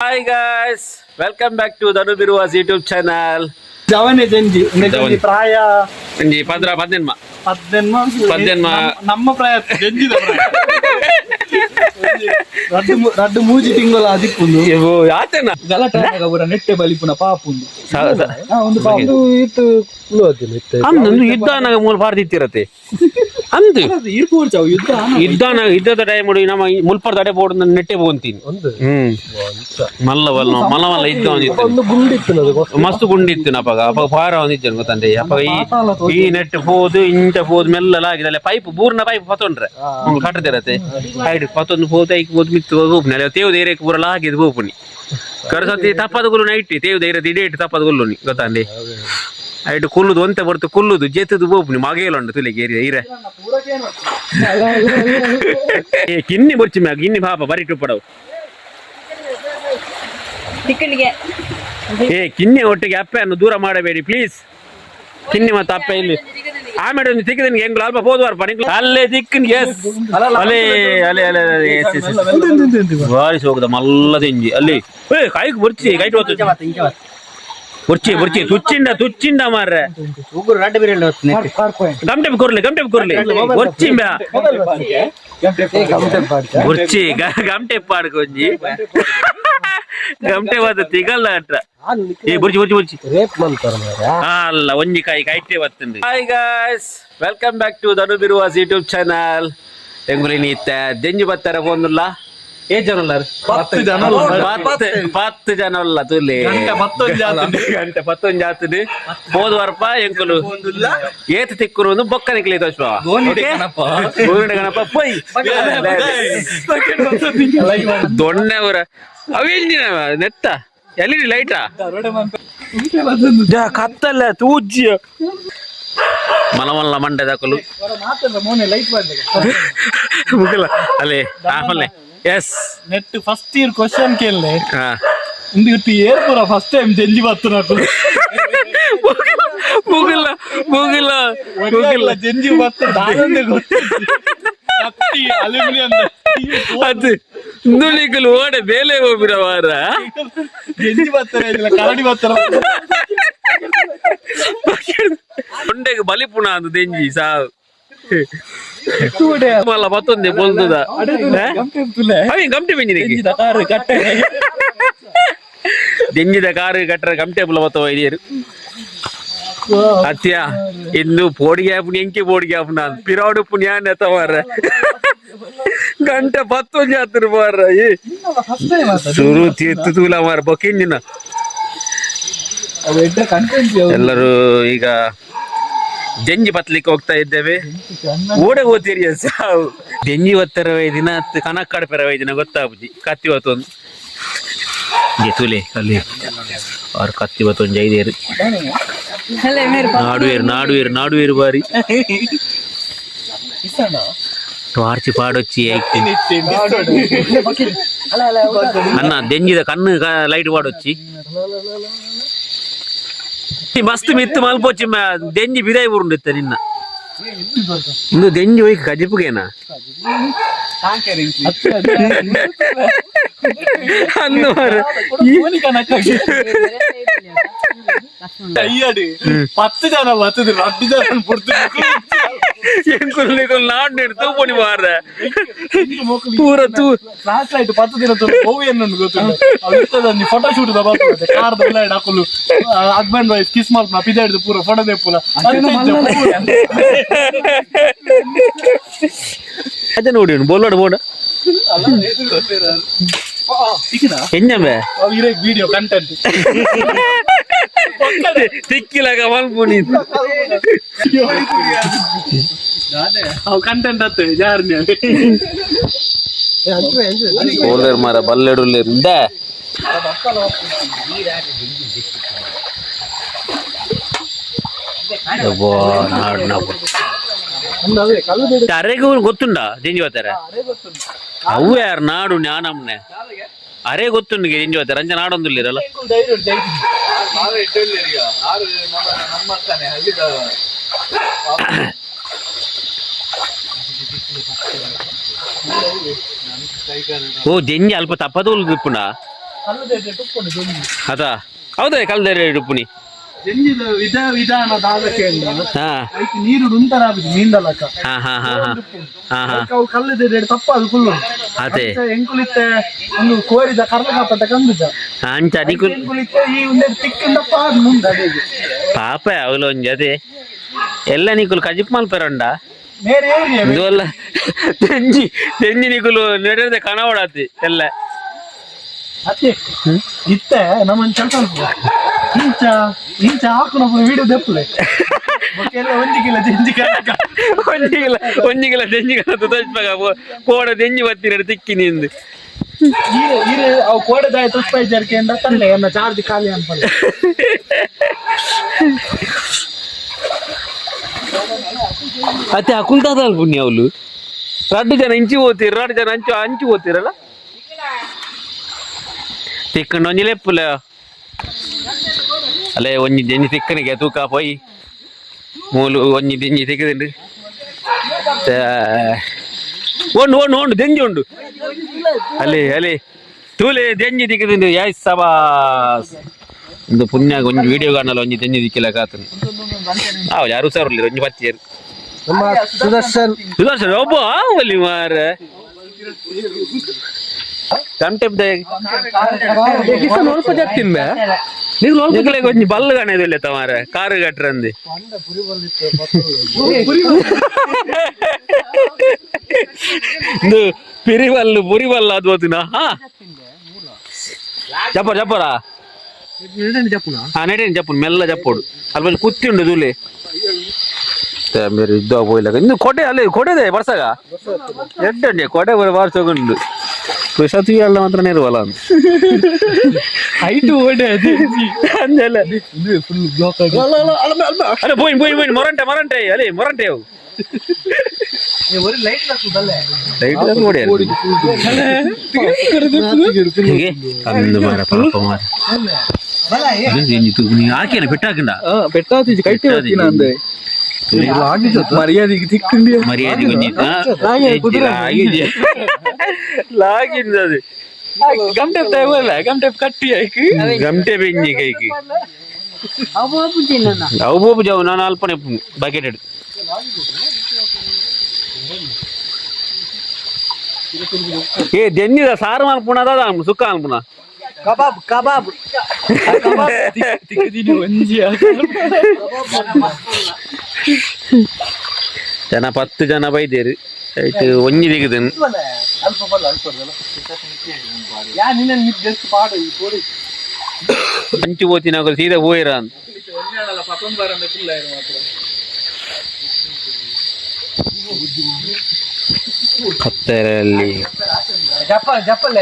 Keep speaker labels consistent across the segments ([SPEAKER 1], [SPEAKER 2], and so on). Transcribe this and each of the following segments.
[SPEAKER 1] Hi guys, welcome back to Dhanu Biruvas YouTube channel.
[SPEAKER 2] ಜವನೆ ಜಂಜಿ ಉಂದೆಕ್ ಒಂಜಿ ಪ್ರಾಯ.
[SPEAKER 1] ಒಂಜಿ ಪದ್ರ ಪದ್ದೆನ್ಮ.
[SPEAKER 2] ಪದ್ದೆನ್ಮ.
[SPEAKER 1] ಪದ್ದೆನ್ಮ.
[SPEAKER 2] ನಮ್ಮ ಪ್ರಾಯ ಜಂಜಿದ ಪ್ರಾಯ. ಒಂಜಿ ರಡ್ಡ್ ರಡ್ಡ್ ಮೂಜಿ ತಿಂಗಳ ಅದಿಪ್ಪುಂದು.
[SPEAKER 1] ಆತೇನ.
[SPEAKER 2] ಗಲಾಟೆ ಪೂರ ನೆಟ್ಟೆ ಬಲಿಪುನ ಪಾಪುಂದು. ಒಂದು ಪಾಪು.
[SPEAKER 1] ಅಂದು ಯುದ್ಧ ಮೂಲ ಪಾರ್ದಿತ್ತಿರತ್ತೆ ಅಂದು.
[SPEAKER 2] ಇರ್ಪು ಯುದ್ಧ ಆನ.
[SPEAKER 1] ಯುದ್ಧ ಯುದ್ಧದ ಟೈಮ್ ನಮ್ಮ ಮುಲ್ಪರ್ ತಡೆ ಬೋರ್ಡ್ ನೆಟ್ಟೆ ಹೋಗ್ತೀನಿ. ಮಲ್ಲ ಬಲ್ಲ ಮಲ್ಲ ಮಲ್ಲ ಇದ್ದ ಒಂದಿತ್ತು.
[SPEAKER 3] ಒಂದು ಗುಂಡಿತ್ತು ಅದು.
[SPEAKER 1] ಮಸ್ತ್ ಗುಂಡಿತ್ತು ಅಪಗ ಅಪಗ ಪಾರ ಒಂದಿತ್ತು ಗೊತ್ತಂತೆ ಅಪಗ. ಈ ಈ ನೆಟ್ ಪೋದು ಇಂಚ ಪೋದು ಮೆಲ್ಲಲಾಗಿದೆ. ಅಲ್ಲ ಪೈಪ್ ಬೂರ್ನ ಪೈಪ್ ಪತ್ತೊಂಡ್ರೆ ಒಂದು ಕಟ್ಟದಿರತ್ತೆ ಹೈಡ್ ಪತ್ತೊಂದು ಪೋದು ಐಕ್ ಪೋದು ಮಿತ್ತು ಹೋಗ್ಪುನಿ ಅಲ್ಲ ತೇವು ಧೈರ್ಯಕ್ಕೆ ಪೂರ ಲಾಗಿದ್ ಹೋಗ್ಪುನಿ ಕರಸತಿ ತಪ್ಪದ ಗುಲ್ಲು ನೈಟ್ ತೇವು ಧೈರ್ಯ ಇಡೇಟ್ ತಪ್ಪದ ಗುಲ್ಲು ಗೊತ್ತಂడి. ಐಟ್ ಕುಲ್ಲುದು ಒಂತೆ ಬರ್ತು ಕುಲ್ಲುದು ಜೆತ್ತದು ಬೋಪುನಿ ಮಗೇಲುಂಡು ತುಲಿಗೆ ಏರಿಯ ಇರೆ. ಏ ಕಿನ್ನಿ ಬೊರ್ಚಿ ಮ್ಯಾಗ ಗಿನ್ನಿ ಪಾಪ ಬರಿ ಟುಪ್ಪಡವು.
[SPEAKER 4] ತಿಕ್ಕಣಿಗೆ.
[SPEAKER 1] ಏ ಕಿನ್ನಿ ಒಟ್ಟಿಗೆ ಅಪ್ಪೆಯನ್ನು ದೂರ ಮಾಡಬೇಡಿ ಪ್ಲೀಸ್. ಕಿನ್ನಿ ಮತ್ತು ಅಪ್ಪೆ ಇಲ್ಲಿ ಆಮೇಲೆ ಒಂದು ತಿಕ್ಕಿದ ಹೆಂಗ್ ಅಲ್ಪ ಹೋದ್ವಾರಪ್ಪ ನಿಂಗೆ ಅಲ್ಲೇ ದಿಕ್ಕನ್. ಎಸ್, ಅಲೆ ಅಲೆ ಅಲೆ ಅಲೆ, ಎಸ್ ಎಸ್ ಎಸ್. ಬಾರಿ ಸೋಗದ ಮಲ್ಲ ತೆಂಜಿ ಅಲ್ಲಿ. ಏ ಕಾಯ್ಗೆ ಬುರ್ಚಿ ಕೈಟ್ ಹೋತು ಬುರ್ಚಿ ಬುರ್ಚಿ ತುಚ್ಚಿಂಡ ತುಚ್ಚಿಂಡ ಮಾರ್ರೆ. ಗಮಟೆ ಕೊರ್ಲಿ ಗಮಟೆ ಕೊರ್ಲಿ ಬೊರ್ಚಿ ಬ್ಯಾ ಬುರ್ಚಿ ಗಮಟೆ ಪಾಡ್ಕ ಒಂಜಿ ಗಮಟೆ ಬಾದ ತಿಗಲ್ಲ ಅಟ್ರ. ಏ ಬುರ್ಚಿ ಬುರ್ಚಿ ಬುರ್ಚಿ.
[SPEAKER 3] ರೇಪ್ ಮಂತಾರ ಮಾರ್ರೆ.
[SPEAKER 1] ಅಲ್ಲ ಒಂಜಿ ಕಾಯಿ ಕೈಟೆ ಬತ್ತುಂಡು. Hi guys, welcome back to Dhanu Biruvas YouTube channel. ಎಂಗುಲಿ ಇತ್ತ ದೆಂಜು ಬತ್ತರ ಪೋಂದುಲ್ಲ. ಏ ಜನ ಉಲ್ಲಾರ್?
[SPEAKER 2] ಪತ್ತು ಜನ ಉಲ್ಲಾರ್.
[SPEAKER 1] ಪತ್ತು ಪತ್ತು ಜನ ಉಲ್ಲ ತುಲಿ.
[SPEAKER 2] ಗಂಟೆ ಪತ್ತೊಂಜಿ ಆತುಂಡು.
[SPEAKER 1] ಗಂಟೆ ಪತ್ತೊಂಜಿ ಆತುಂಡು. ಪೋದು ವರ್ಪ ಎಂಕುಲು ಏತ್ ತಿಕ್ಕುರು ಒಂದು ಬೊಕ್ಕ ನಿಕ್ಲಿ ತೋಚ್ಪ.
[SPEAKER 2] ಗೋಣಿಡೆ ಗಣಪ.
[SPEAKER 1] ಗೋಣಿಡೆ ಗಣಪ ಪೊಯ್ ದೊಣ್ಣೆವರ ಅವೇಂಜಿನ ನೆತ್ತ ಎಲ್ಲಿ ಲೈಟಾ ಕತ್ತಲ್ಲ ತೂಜ್ಯ ಮಲಮಲ್ಲ ಮಂಡೆ ದಾಕಲು ಮುಗಲ ಅಲ್ಲಿ ಆಮೇಲೆ ಎಸ್.
[SPEAKER 2] ನೆಟ್ ಫಸ್ಟ್ ಇಯರ್ ಕ್ವಶನ್ ಕೇಳಲೆ.
[SPEAKER 1] ಹಾ.
[SPEAKER 2] ಇಂದು ಇಟ್ಟು ಏರ್ ಪೂರ ಫಸ್ಟ್ ಟೈಮ್ ಜಂಜಿ ಬತ್ತು నాకు.
[SPEAKER 1] ಮುಗಿಲ್ಲ ಮುಗಿಲ್ಲ ಮುಗಿಲ್ಲ.
[SPEAKER 2] ಜಂಜಿ ಬತ್ತು ದಾದಂದೆ ಗೊತ್ತು ಕತ್ತಿ ಅಲ್ಯೂಮಿನಿಯಂ.
[SPEAKER 1] ಅದು ನುಲಿಕಲು ಓಡೆ ಬೇಲೆ ಹೋಗಿರ ವಾರ.
[SPEAKER 2] ಜಂಜಿ ಬತ್ತಾರೆ ಇಲ್ಲ ಕರಡಿ ಬತ್ತರ.
[SPEAKER 1] ತೊಂಡೆಗೆ ಬಲಿಪುಣ ಅದು ದೆಂಜಿ ಸಾವು ಮಲ್ಲ ಮತ್ತೊಂದೇ ಬೊಲ್ದುದ ಅವಿ ಗಮಟೆ ಬೆಂಜಿನಿಗೆ.
[SPEAKER 2] ಕಾರು ಕಟ್ಟೆ.
[SPEAKER 1] ದೆಂಜಿದ ಕಾರು ಕಟ್ಟರ ಗಮಟೆ ಬುಲ ಬತ್ತವ ಇದೀರು ಅತ್ಯ ಇಂದು ಪೋಡಿಗೆ ಆಪುನಿ ಎಂಕೆ ಪೋಡಿಗೆ ಆಪುನ ಪಿರಾಡು ಪುಣ್ಯಾನ್ ಎತ್ತವಾರ ಗಂಟೆ ಪತ್ತೊಂಜಿ ಆತರು ಬಾರ. ಏ
[SPEAKER 2] ಫಸ್ಟ್ ಟೈಮ್
[SPEAKER 1] ಸುರು ತೀರ್ತು ತೂಲ ಮಾರ ಬೊಕ್ಕಿಂಜಿನ.
[SPEAKER 2] ಅವು ಎಡ್ಡ ಕಂಟೆಂಟ್.
[SPEAKER 1] ಎಲ್ಲರೂ ಈಗ ಜಂಜಿ ಬತ್ಲಿಕ್ಕೆ ಹೋಗ್ತಾ ಇದ್ದೇವೆ. ಓಡೆ ಹೋಗ್ತೀರಿ ಸಾವು ದೆಂಜಿ ಒತ್ತರ ದಿನ ಕನಕ್ಕಾಡ ಪೆರವೈ ದಿನ ಗೊತ್ತಾಪುಜಿ. ಕತ್ತಿ ಒತ್ತೊಂದು ತುಲೆ ಅಲ್ಲಿ ಅವ್ರ ಕತ್ತಿ ಒತ್ತೊಂದು ಐದೇರು.
[SPEAKER 4] ಅಲ್ಲೇ ಮೇರೆ.
[SPEAKER 1] ನಾಡುವೇರು ನಾಡುವೇರು ನಾಡುವೇರು ಬಾರಿ ಟಾರ್ಚ್ ಪಾಡೊಚ್ಚಿ ಐಕ್ತಿ. ಅನ್ನ ದೆಂಜಿದ ಕಣ್ಣು ಲೈಟ್ ಪಾಡೊಚ್ಚಿ ಈ ಮಸ್ತ್ ಮಿತ್ತು ಮಲ್ಪೊಚ್ಚಿ ದೆಂಜಿ ಬಿದಾಯಿ ಊರುಂಡಿತ್ತ ನಿನ್ನ ಇಂದು ದೆಂಜಿ ಹೋಯ್ ಕಜಿಪುಗೇನಾ ಅಂದು ಮಾರ್ರೆ.
[SPEAKER 2] ಅಯ್ಯಡಿ ಪತ್ತು ಜನ ಬತ್ತದ ರಡ್ಡು ಜನ ಪುಡ್ತು.
[SPEAKER 1] ಎಂಕುಲು ನಿಕುಲು ನಾಡು ತೂಪುನಿ ಮಾರ್ರೆ ಪೂರ ತೂ.
[SPEAKER 2] ಫ್ಲಾಶ್ ಲೈಟ್ ಪತ್ತು ದಿನ ಹೋವು ಏನು ಗೊತ್ತಿಲ್ಲ. ಅವು ಫೋಟೋ ಶೂಟ್ the ಬರ್ತದೆ ಕಾರ್ ದ ಲೈಟ್ ಹಾಕಲು ಹಸ್ಬೆಂಡ್ ವೈಫ್ ಕಿಸ್ ಮಲ್ಪನ ಪಿದಾಡ್ದು ಪೂರ ಫೋಟೋ ದೇಪುಲ.
[SPEAKER 1] ಅದೇ ನೋಡಿ ಬೋಲೋಡು ಬೋಡ ಎಂಜಂಬೆ.
[SPEAKER 2] Video content.
[SPEAKER 1] ತಿಕ್ಕಿಲಾಗ ಮಲ್ಪುನಿ.
[SPEAKER 2] ಅವು ಕಂಟೆಂಟ್ ಅತ್ತೆ ಜಾರ್ನಿ.
[SPEAKER 1] ಓಲೇರ್ ಮಾರ ಬಲ್ಲೆಡುಲ್ಲೇರ್ ಇಂದ. ನಾಡು ನಾವು ಅರೆಗೂ ಗೊತ್ತುಂಡ ದಿಂಜಿ ಬರ್ತಾರೆ ಅವು ಯಾರು ನಾಡು ಜ್ಞಾನಮ್ನೆ ಅರೆ ಗೊತ್ತುಂಡು ದಿಂಜಿ ಬರ್ತಾರೆ ಅಂಚ ನಾಡೊಂದುಲ್ಲಿರಲ್ಲ. ಓ ದೆಂಜಿ ಅಲ್ಪ ತಪ್ಪದ ಉಲ್ದಿಪ್ಪುಂಡ. ಅದ ಹೌದೇ ಕಲ್ದೇರಿ ಉಪ್ಪುನಿ
[SPEAKER 2] ಜಂಜಿದ ವಿಧ ವಿಧಾನ ದಾದಕ್ಕೆ
[SPEAKER 1] ಹಾ
[SPEAKER 2] ಐಕ್ ನೀರು ಉಂತರ ಆಗುದು ಮೀಂದಲಕ
[SPEAKER 1] ಹಾ ಹಾ ಹಾ ಹಾ ಹಾ ಹಾ
[SPEAKER 2] ಅವು ಕಲ್ಲದ ತಪ್ಪ ಅದು ಕುಲ್ಲು
[SPEAKER 1] ಅದೇ
[SPEAKER 2] ಎಂಕುಲಿತ್ತೆ ಒಂದು ಕೋರಿದ ಕರ್ಲ ಕಾಪಟ್ಟ ಕಂದುಜ
[SPEAKER 1] ಅಂಚ ನಿಕುಲ್
[SPEAKER 2] ಎಂಕುಲಿತ್ತೆ ಈ ಒಂದೆರಡು ತಿಕ್ಕಂದಪ್ಪ ಅದು ಮುಂದೆ ಅಡಿಗೆ
[SPEAKER 1] ಪಾಪ ಅವಳು ಒಂಜಿ ಅದೇ ಎಲ್ಲ ನಿಕುಲು ಕಜಿಪ್ ಮಲ್ಪೆರಂಡ
[SPEAKER 2] ಮೇರೆ ಏರಿಯ
[SPEAKER 1] ಇದು ಅಲ್ಲ ತೆಂಜಿ ತೆಂಜಿ ನಿಕುಲು ನಡೆದ ಕನವಡಾತಿ ಎಲ್ಲ
[SPEAKER 2] ಅತ್ತೆ ಇತ್ತೆ ನಮ್ಮನ್ ಕೆಲಸ ಇಂಚ ಇಂಚ ಹಾಕು ನಮ್ಮ ವಿಡಿಯೋ ದೆಪ್ಪಲೆ ಎಲ್ಲ ಒಂಜಿ ಕಿಲೋ ಜಂಜಿ ಕನಕ
[SPEAKER 1] ಒಂಜಿಗಿಲ ಒಂಜಿಗಿಲ ತೆಂಜಿ ಕನ ತುತಜ್ಪಾಗ ಕೋಡ ತೆಂಜಿ ಬತ್ತಿನ ತಿಕ್ಕಿ ನಿಂದು
[SPEAKER 2] ಈರೆ ಈರೆ ಅವು ಕೋಡೆದಾಯ ತುಪ್ಪ ಜರ್ಕೆಂದ ತಲ್ಲೆ ಎನ್ನ ಚಾರ್ಜ್ ಖಾಲಿ ಅನ್ಪಲ್ಲ
[SPEAKER 1] ಅತ್ತೆ ಅಕುಲ್ದಾದಲ್ ಪುಣ್ಯ ಅವಳು ರಡ್ಡು ಜನ ಇಂಚಿ ಹೋಗ್ತೀರ, ರಡ್ಡು ಜನ ಅಂಚು ಅಂಚು ಹೋಗ್ತೀರಲ್ಲ. ತಿಕ್ಕಂಡು ಒಂಜಿ ಲೆಪ್ಪುಲ ಅಲ್ಲೇ ಒಂಜಿ ಜಂಜಿ ತಿಕ್ಕನಿಗೆ ತೂಕ ಪೋಯಿ ಮೂಲು ಒಂಜಿ ದೆಂಜಿ ತಿಕ್ಕದಿಂಡು ಉಂಡು ಉಂಡು ಉಂಡು ದೆಂಜಿ ಉಂಡು ಅಲ್ಲಿ ಅಲ್ಲಿ ತೂಲೆ ದೆಂಜಿ ತಿಕ್ಕದಿಂಡು ಯಾಯ್ ಸಬಾಸ್ ಒಂದು ಪುಣ್ಯ ಒಂಜಿ ವಿಡಿಯೋ ಕಾಣಲ್ಲ ಒಂಜಿ ದೆಂಜಿ ದಿಕ್ಕಿಲ್ಲ ಕಾತನು ಹೌದು ಯಾರು ಸರ್ ಒಂಜಿ ಪತ್ತಿಯರು
[SPEAKER 3] ನಮ್ಮ ಸುದರ್ಶನ್
[SPEAKER 1] ಸುದರ್ಶನ್ ಒಬ್ಬ ಒಲ್ಲಿ ಮಾರ ಗಂಟೆ
[SPEAKER 3] ಸ್ವಲ್ಪ ಜತ್ತಿನ್
[SPEAKER 1] ನಿಕ್ಲೆಗ್ ಒಂಜಿ ಬಲ್ಲು ಕಾಣೋದಿಲ್ಲ ತಮಾರ ಕಾರು ಕಟ್ರಂದು ಇದು ಪಿರಿವಲ್ಲು ಪುರಿವಲ್ಲು ಅದು ಓದಿನ ಹಾ ಜಪ್ಪರ ಜಪ್ಪರ ಹಾ ನೆಡೇನು ಜಪ್ಪು ಮೆಲ್ಲ ಜಪ್ಪೋಡು ಅಲ್ಲಿ ಬಂದು ಕುತ್ತಿ ಉಂಡು ದೂಲೆ ಬೇರೆ ಇದ್ದ ಪೋಯ್ಲಕ ಇನ್ನು ಕೊಡೆ ಅಲ್ಲಿ ಕೊಡೆದೆ ಬರ್ಸಾಗ ಎಡ್ಡೆ ಕೊಡೆ ಬರ ಬಾರ್ಸೋಗುಂಡು ಸತು ಎಲ್ಲ ಮಾತ್ರ ನೆರವಲ್ಲ ಅಂತ
[SPEAKER 2] ಹೈಟ್ ಓಡೆ ಅದೇ
[SPEAKER 1] ಅಂದೆಲ್ಲ
[SPEAKER 2] ಫುಲ್ ಬ್ಲಾಕ್ ಆಗಿ
[SPEAKER 1] ಅರೆ ಬೋಯ್ನ್ ಬೋಯ್ನ್ ಬೋಯ್ನ್ ಮೊರಂಟೆ ಮೊರಂಟೆ ಅಲೆ ಮೊರಂಟೆ ಅವು
[SPEAKER 2] ಒರಿ ಲೈಟ್ ಹಾಕುದಲ್ಲೇ
[SPEAKER 1] ಲೈಟ್ ನೋಡಿ ಹೇಗೆ ಅಂದು ಮಾರ ಪಾಪ ಮಾರ ಹಾಕೇನ ಪೆಟ್ಟಾಕಂಡ
[SPEAKER 2] ಪೆಟ್ಟಾತಿ ಕೈಟೆ ಹೊತ್ತಿನ ಅಂದೆ ಮರ್ಯಾದೆಗೆ ತಿಕ್ಕಂಡಿ
[SPEAKER 1] ಮರ್ಯಾದೆ ಕೊಂಚ ಲಾಗಿನ್ ಅದು
[SPEAKER 2] ಗಂಟೆ ತಗೋಲ್ಲ ಗಂಟೆ ಕಟ್ಟಿ ಆಯ್ಕು
[SPEAKER 1] ಗಂಟೆ ಬೆಂಜಿ ಕೈకి
[SPEAKER 4] ಅವು ಪೂಜೆ
[SPEAKER 1] ಅವು ಬೋಪು ಜಾವು ನಾನು ಅಲ್ಪನೆ ಬಕೆಟ್ ಇಡು ಏ ದೆನ್ನಿದ ಸಾರು ಮಲ್ಪುಣ ಅದ ಸುಕ್ಕ ಮಲ್ಪುಣ
[SPEAKER 2] ಕಬಾಬ್ ಕಬಾಬ್ ತಿಕ್ಕದಿನಿ ಒಂಜಿ
[SPEAKER 1] ಜನ 10 ಜನ ಬೈದೇರು ಐಟ್ ಒಂಜಿ ದಿಗದನ್
[SPEAKER 2] ಅಲ್ಪ ಬಲ್ಲ ಅಲ್ಪ ಯಾ ನಿನ್ನ ಜಸ್ಟ್ ಪಾಡು ಈ ಕೋಡಿ
[SPEAKER 1] ಅಂಚು ಹೋತಿನ ಸೀದಾ ಹೋಯಿರ ಅಂತ ಕತ್ತರಲ್ಲಿ
[SPEAKER 2] ಜಪ್ಪ ಜಪ್ಪಲ್ಲ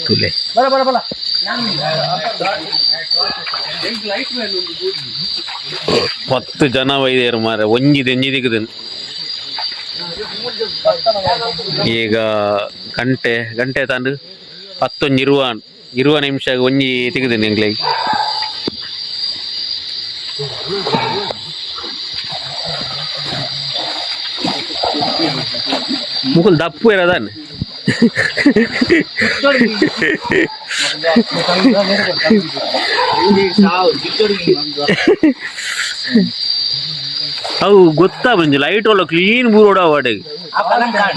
[SPEAKER 1] ತುಲೆ
[SPEAKER 2] ಬರ ಬರ ಬಲ
[SPEAKER 1] 10 ಜನ ಬೈದೇರು ಮಾರ ಒಂಜಿ ದೆಂಜಿ ದಿಗದನ್ ಈಗ ಗಂಟೆ ಗಂಟೆ ತಂದು ಪತ್ತೊಂಜಿ ಇರುವ ಇರುವ ನಿಮಿಷ ಒಂಜಿ ತೆಗೆದೇನೆ ಎಂಗ್ಲಿಗೆ ಮುಕುಲ್ ದಪ್ಪು ಇರೋದಾನೆ ಅವು ಗೊತ್ತಾ ಬಂಜು ಲೈಟ್ ಒಳ್ಳೆ ಕ್ಲೀನ್ ಬೂರೋಡ ವಾಡೆಗೆ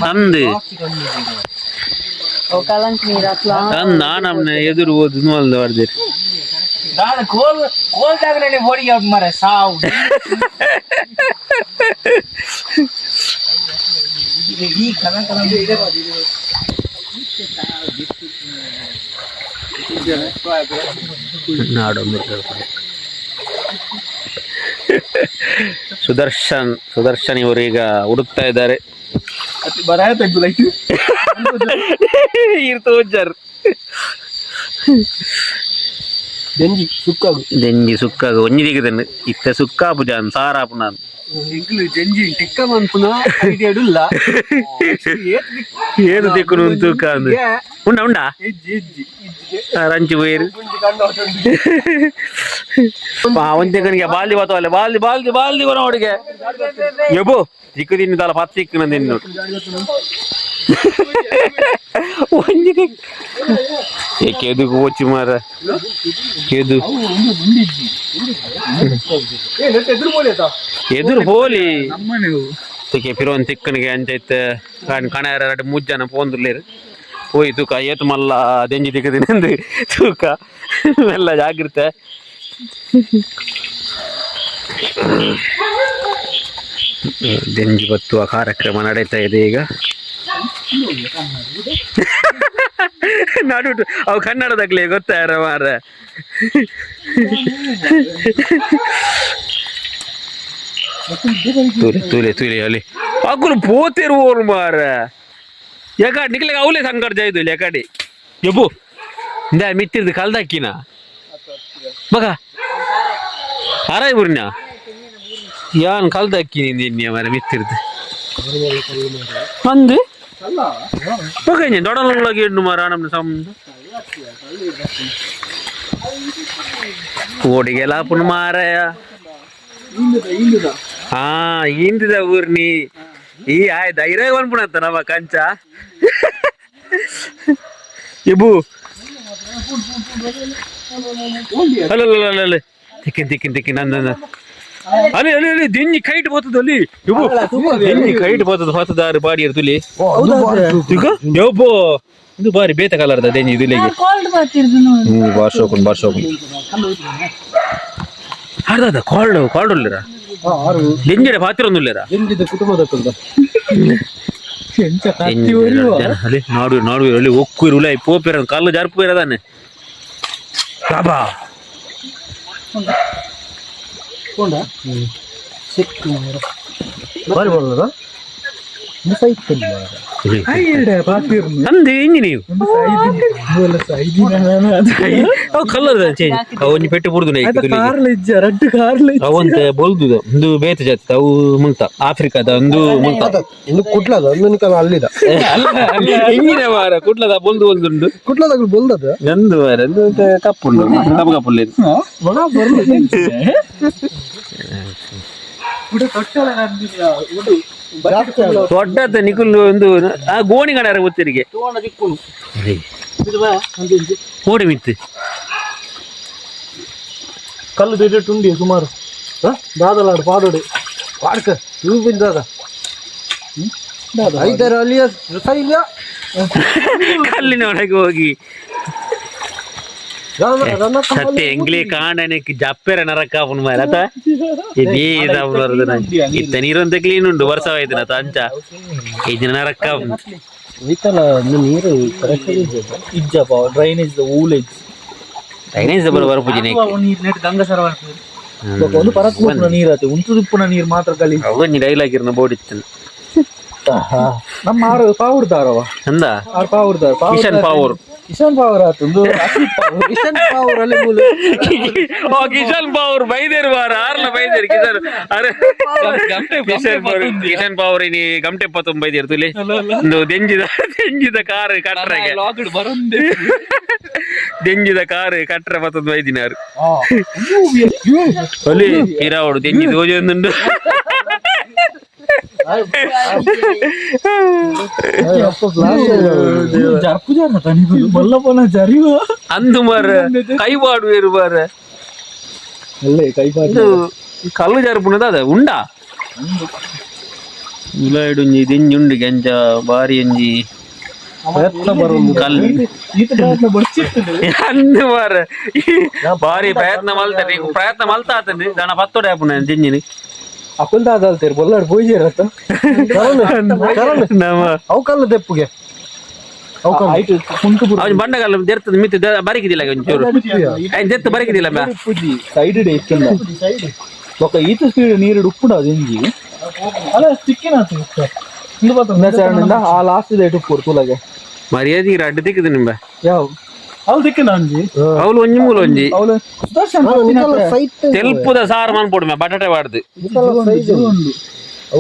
[SPEAKER 1] ತಂದು
[SPEAKER 4] ಕಲಂಕ್ ನೀರ್ ಅತ್ಲಾ
[SPEAKER 1] ತಂದು ನಾನು ಎದುರು ಓದು ಮಲ್ದ ಬರ್ದಿರಿ
[SPEAKER 2] ನಾನು ಕೋಲ್ ಕೋಲ್ದಾಗ ನನಗೆ ಓಡಿ ಮಾರ ಸಾವು ಈ ಕಲಂ ಕಲಂ
[SPEAKER 1] ನಾಡೊಂದು ಸುದರ್ಶನ್ ಸುದರ್ಶನ್ ಇವರು ಈಗ ಹುಡುಕ್ತಾ ಇದ್ದಾರೆ.
[SPEAKER 2] ಬರಾಯ ತೆಗ್ದು ಲೈಟ್
[SPEAKER 1] ಇರ್ತೋಜರ್
[SPEAKER 3] ದೆಂಜಿ ಸುಕ್ಕಾಗು
[SPEAKER 1] ದೆಂಜಿ ಸುಕ್ಕಾಗ ಒಂಜಿ ದಿಗದನ್ನು ಇತ್ತ ಸುಕ್ಕಾಪು ಜಾನ್ ಸಾರಾಪು ನಾನು
[SPEAKER 2] ಎಂಕ್ಲು ಜಂಜಿ ಟಿಕ್ಕ ಮನ್ಪುನ ಐಡಿಯಾ ಇಲ್ಲ
[SPEAKER 1] ಏನು ದಿಕ್ಕುನು ತೂಕ ಅಂದು ಉಂಡ ಉಂಡ
[SPEAKER 2] ಇಜ್ಜಿ ಇಜ್ಜಿ ಇಜ್ಜಿಗೆ
[SPEAKER 1] ರಂಚಿ ಪೋಯಿರು
[SPEAKER 2] ಗುಂಜಿ ಕಂಡು
[SPEAKER 1] ಒಂತೆ ಕಣಿಗೆ ಬಾಲ್ದಿ ಬಾತವಲ್ಲ ಬಾಲ್ದಿ ಬಾಲ್ದಿ ಬಾಲ್ದಿ ಬರೋ ಹುಡುಗೆ ಎಬೋ ದಿಕ್ಕು ತಿನ್ನು ತಲ ಪತ್ತು ದಿಕ್ಕು ನಂದು ಒಂಜಿ ಏ ಕೆದುಕು ಪೋಚಿ ಮಾರ ಕೆದು. ಎದುರು ಪೋಲಿ ತಿಕ್ಕೆ ಫಿರೋನ್ ತಿಕ್ಕನಿಗೆ ಅಂಚೈತ್ ಕಾಣ್ ಕಣಾರ ರಡ್ಡ್ ಮೂಜ್ ಜನ ಪೋಂದುಲ್ಲೆರ್. ಪೋಯಿ ತೂಕ ಏತ್ ಮಲ್ಲ ದೆಂಜಿ ತಿಕ್ಕದಿನಂದು ತೂಕ. ಮೆಲ್ಲ ಜಾಗ್ರತೆ. ದೆಂಜಿ ಬತ್ತುವ ಕಾರ್ಯಕ್ರಮ ನಡೀತಾ ಇದೆ ಈಗ. ನಡುಟು ಅವು ಕನ್ನಡದಾಗ್ಲಿ ಗೊತ್ತಾರ ಮಾರ. ತೂಲೆ ತೂಲೆ ತೂಲೆ ಅಲ್ಲಿ ಅಕುಲು ಪೋತಿರು ಓರು ಮಾರ. ಯಾಕಡೆ ನಿಕ್ಲೆಗ್ ಅವಲೇ ಸಂಕಟ ಜಾಯ್ದು ಯಾಕಡೆ ಯಬ್ಬು ಇಂದ ಮಿತ್ತಿರ್ದು ಕಲ್ದಾಕಿನ ಮಗ ಆರಾಯ್ ಬುರ್ನ ಯಾನ್ ಕಲ್ದಾಕಿ ನಿನ್ನೆ ಮಾರ ಮಿತ್ತಿರ್ದು ಅಂದು ಮಗ ದೊಡ್ಡ ಎಣ್ಣು ಮಾರ ನಮ್ಮ ಸಂಬಂಧ ಕೋಡಿಗೆಲ್ಲ ಪುಣ್ಣ ಮಾರಾಯ. ಹಾ, ಇಂದಿದ ಊರ್ನಿ ಈ ಆಯ್ ಧೈರ್ಯ ಪನ್ಪುಣತ್ತ ನಮ್ಮ ಕಂಚ ಇಬು. ಅಲ್ಲ ಅಲ್ಲ ಅಲ್ಲ ಅಲ್ಲ, ತಿಕ್ಕಿನ್ ತಿಕ್ಕಿನ್ ತಿಕ್ಕಿನ್ ನಂದ. ಅಲ್ಲಿ ಅಲ್ಲಿ ಅಲ್ಲಿ ದಿಂಜಿ ಕೈಟ್ ಬರ್ತದ ಅಲ್ಲಿ ಇಬು. ದಿಂಜಿ ಕೈಟ್ ಬರ್ತದ ಹೊತ್ತದಾರು ಬಾಡಿಯರ್ ತುಲಿ ತಿಕ್ಕ ಯಬ್ಬೋ. ಇದು ಬಾರಿ ಬೇತ ಕಲರ್ದ ದೆಂಜಿ ತುಲಿಗೆ.
[SPEAKER 4] ಕೋಲ್ಡ್ ಬರ್ತಿರ್ದು ನೋಡಿ.
[SPEAKER 1] ಹ್ಮ್, ಬಾರ್ ಶೋಕುನ್ ಬಾರ್ ಶೋಕುನ್ ಅರ್ಧ ಕಾಲ್ಡ್ ಕಾಲ್ಡ್ ಉಲ್ಲೇರ ದಿಂಜಿಡ ಪಾತ್ರ ಒಂದುಲ್ಲೇರ.
[SPEAKER 3] ಎಂಜಿದ ಕುಟುಂಬದ
[SPEAKER 1] ಅಲ್ಲಿ ನಾಡು ನಾಡು ಅಲ್ಲಿ ಒಕ್ಕುರು ಉಲೈ ಪೋಪೇರ ಕಲ್ಲು ಜಾರ್ಪು ಇರದಾನೆ ಬಾಬಾ.
[SPEAKER 3] ಬಾರಿ ಬರಲ್ಲ
[SPEAKER 1] ಅಂದು ಇಂಜಿ ನೀವು ಅವು ಕಲ್ಲರ್ ಚೇಂಜ್. ಅವು ಒಂಜಿ ಪೆಟ್ಟು ಬುಡ್ದು
[SPEAKER 2] ರಡ್ಡು ಕಾರ್ಲ.
[SPEAKER 1] ಅವಂತೆ ಬೊಲ್ದುದ ಒಂದು ಬೇತೆ ಜಾತಿ. ಅವು ಮುಲ್ತ ಆಫ್ರಿಕಾದ ಒಂದು ಮುಲ್ತ.
[SPEAKER 3] ಇನ್ನು ಕುಟ್ಲದ ಒಂದು ನಿಕಲ ಅಲ್ಲಿದ.
[SPEAKER 1] ಇಂಜಿನ ವಾರ ಕುಟ್ಲದ ಬೊಲ್ದು ಬೊಲ್ದುಂಡು.
[SPEAKER 3] ಕುಟ್ಲದಾಗ ಬೊಲ್ದದ.
[SPEAKER 1] ನಂದು ವಾರ ಒಂದು ಕಪ್ಪುಂಡು, ಕಪ್ಪು ಕಪ್ಪುಲ್ಲ. ದೊಡ್ಡದ ನಿಕುಲ್ ಒಂದು ಆ ಗೋಣಿ ಕಡೆ ಗೊತ್ತಿರಿಗೆ ಓಡಿ ಮಿತ್ತು.
[SPEAKER 2] ಕಲ್ಲು ದಿಟ್ಟು ಉಂಡಿ ಸುಮಾರು ದಾದಲಾಡು ಪಾಡೋಡು.
[SPEAKER 3] ಪಾಡ್ಕ ಇವು ಬಿಂದಾದ ಐದರ ಅಲ್ಲಿಯ ರಸೈಲ್ಯ.
[SPEAKER 1] ಕಲ್ಲಿನ ಒಳಗೆ ಹೋಗಿ ಸತ್ಯ ಎಂಗ್ಲಿ ಕಾಂಡನೆಕ್ ಜಪ್ಪೆರ ನರಕ ಅವನು ಮಾರತ ಇದೀ ಇತ್ತ ನೀರೊಂತೆ ಕ್ಲೀನ್ ಉಂಟು. ವರ್ಷವಾಯ್ತು ನತ ಅಂಚ ಇದಿನ ನರಕ.
[SPEAKER 3] ಐತಲ್ಲ ಒಂದು ನೀರು ಕರೆಕ್ಟ್.
[SPEAKER 2] ಇಜ್ಜಪ್ಪ ಡ್ರೈನೇಜ್ ಊಲೇಜ್.
[SPEAKER 1] ಡ್ರೈನೇಜ್ ಬರ ಬರಪುಜಿನ.
[SPEAKER 2] ನೀರ್ ನೆಟ್ ಗಂಗಾ ಸರೋವರ ಒಂದು ಪರಕ್ ನೀರ್ ಆತು ಉಂತುದುಪ್ಪುನ ನೀರ್ ಮಾತ್ರ ಗಲೀಜ್.
[SPEAKER 1] ಅವೊಂಜಿ ಡೈಲಾಗ್ ಇರ್ನ ಬೋರ್ಡ್ ಇತ್ತು.
[SPEAKER 2] ನಮ್ಮ ಆರು ಪಾವುರ್ದಾರವ.
[SPEAKER 1] ಅಂದ.
[SPEAKER 2] ಆರು ಪಾವುರ್ದಾರ.
[SPEAKER 1] ಕಿಶನ್ ಪಾವೂರ್.
[SPEAKER 2] ಕಿಶನ್ ಪಾವರ್ ಆತು.
[SPEAKER 3] ಕಿಶನ್ ಪಾವರ್ ಅಲ್ಲಿ ಮೂಲ.
[SPEAKER 1] ಓ ಕಿಶನ್ ಪಾವೂರ್ ಬೈದೇರು ಬಾರ ಆರ್ಲ ಬೈದೇರು ಕಿಶನ್. ಅರೆ ಕಿಶನ್ ಪಾವೂರ್, ಕಿಶನ್ ಪಾವೂರ್ ಇನಿ ಗಂಟೆ ಪತ್ತೊಂಬ ಬೈದೇರು ತುಲಿ. ಒಂದು ದೆಂಜಿದ ದೆಂಜಿದ ಕಾರ್ ಕಟ್ರೆಗೆ ದೆಂಜಿದ ಕಾರ್ ಕಟ್ರೆ ಪತ್ತೊಂದು ಬೈದಿನಾರು ಅಲ್ಲಿ ಇರಾವಡು ದೆಂಜಿ ದೋಜೊಂದುಂಡು.
[SPEAKER 2] ಜರ್ಪು ಜರ್ನ ತನಿಗುಲು ಮಲ್ಲಪ್ಪನ ಜರಿವ.
[SPEAKER 1] ಅಂದು ಮಾರ ಕೈವಾಡು ಏರು ಮಾರ.
[SPEAKER 2] ಅಲ್ಲೇ ಕೈ.
[SPEAKER 1] ಇದು ಕಲ್ಲು ಜಾರ್ಪುನದ ಅದ ಉಂಡಾ ಉಲಾಯ್ಡುಂಜಿ ದೆಂಜಿ ಉಂಡು ಗೆಂಜ ಬಾರಿ ಒಂಜಿ
[SPEAKER 3] ಪ್ರಯತ್ನ ಬರೋದು.
[SPEAKER 1] ಕಲ್ಲು.
[SPEAKER 2] ಈತ ಪ್ರಯತ್ನ ಬಡ್ಚಿತ್ತು.
[SPEAKER 1] ಅಂದು ಮಾರ ಬಾರಿ ಪ್ರಯತ್ನ ಮಲ್ತಾರೆ. ಈಗ ಪ್ರಯತ್ನ ಮಲ್ತ ಆತಂದು ದಣ ಪತ್ತೊಡೆ ಆಪುನ ದೆಂಜಿನಿ.
[SPEAKER 2] ಅಕುಲ್ ದಾದಲ್ತೇರು ಬೊಲ್ಲಾಡ್ ಪೂಜೆ.
[SPEAKER 1] ನಮ್ಮ
[SPEAKER 3] ಅವು ಕಲ್ಲು ದೆಪ್ಪುಗೆ ಅವು ಕಲ್ಲು.
[SPEAKER 2] ಆಯ್ತು ಕುಂಟು.
[SPEAKER 1] ಅವನ್ ಬಂಡಗಲ್ಲ ದೆರ್ತದ ಮಿತ್ತು ಬರಿಕಿದಿಲ್ಲ ಒಂಚೂರು ಐನ್ ದೆತ್ತು ಬರಿಕಿದಿಲ್ಲ ಮ್ಯಾ.
[SPEAKER 2] ಪೂಜಿ ಸೈಡ್ ಇಡೆ ಇತ್ತಿಲ್ಲ ಬೊಕ ಈತ ಸ್ಪೀಡ್ ನೀರು ಉಪ್ಪುಡ ದಿಂಜಿ ಅಲ್ಲ ಸಿಕ್ಕಿನ ಆ ಲಾಸ್ಟ್ ಇದೆ ಉಪ್ಪು ತುಲಗೆ.
[SPEAKER 1] ಮರ್ಯಾದೆ ರಡ್ಡು ತಿಕ್ಕದು ನಿಂಬ.
[SPEAKER 2] ಯಾವ ಅವ್ಳು ದಿಕ್ಕಿನ ಅಂಜಿ.
[SPEAKER 1] ಅವಳು ಒಂಜಿ ಮೂಲ ಒಂಜಿ.
[SPEAKER 2] ಅವಳು ಸುದರ್ಶನ್.
[SPEAKER 3] ನಿಕಲ ಸೈಟ್.
[SPEAKER 1] ತೆಲ್ಪುದ ಸಾರು ಮನ್ಪೊಡು ಮ್ಯಾ ಬಟಾಟೆ ಬಾಡ್ದು.
[SPEAKER 2] ಉಂಡು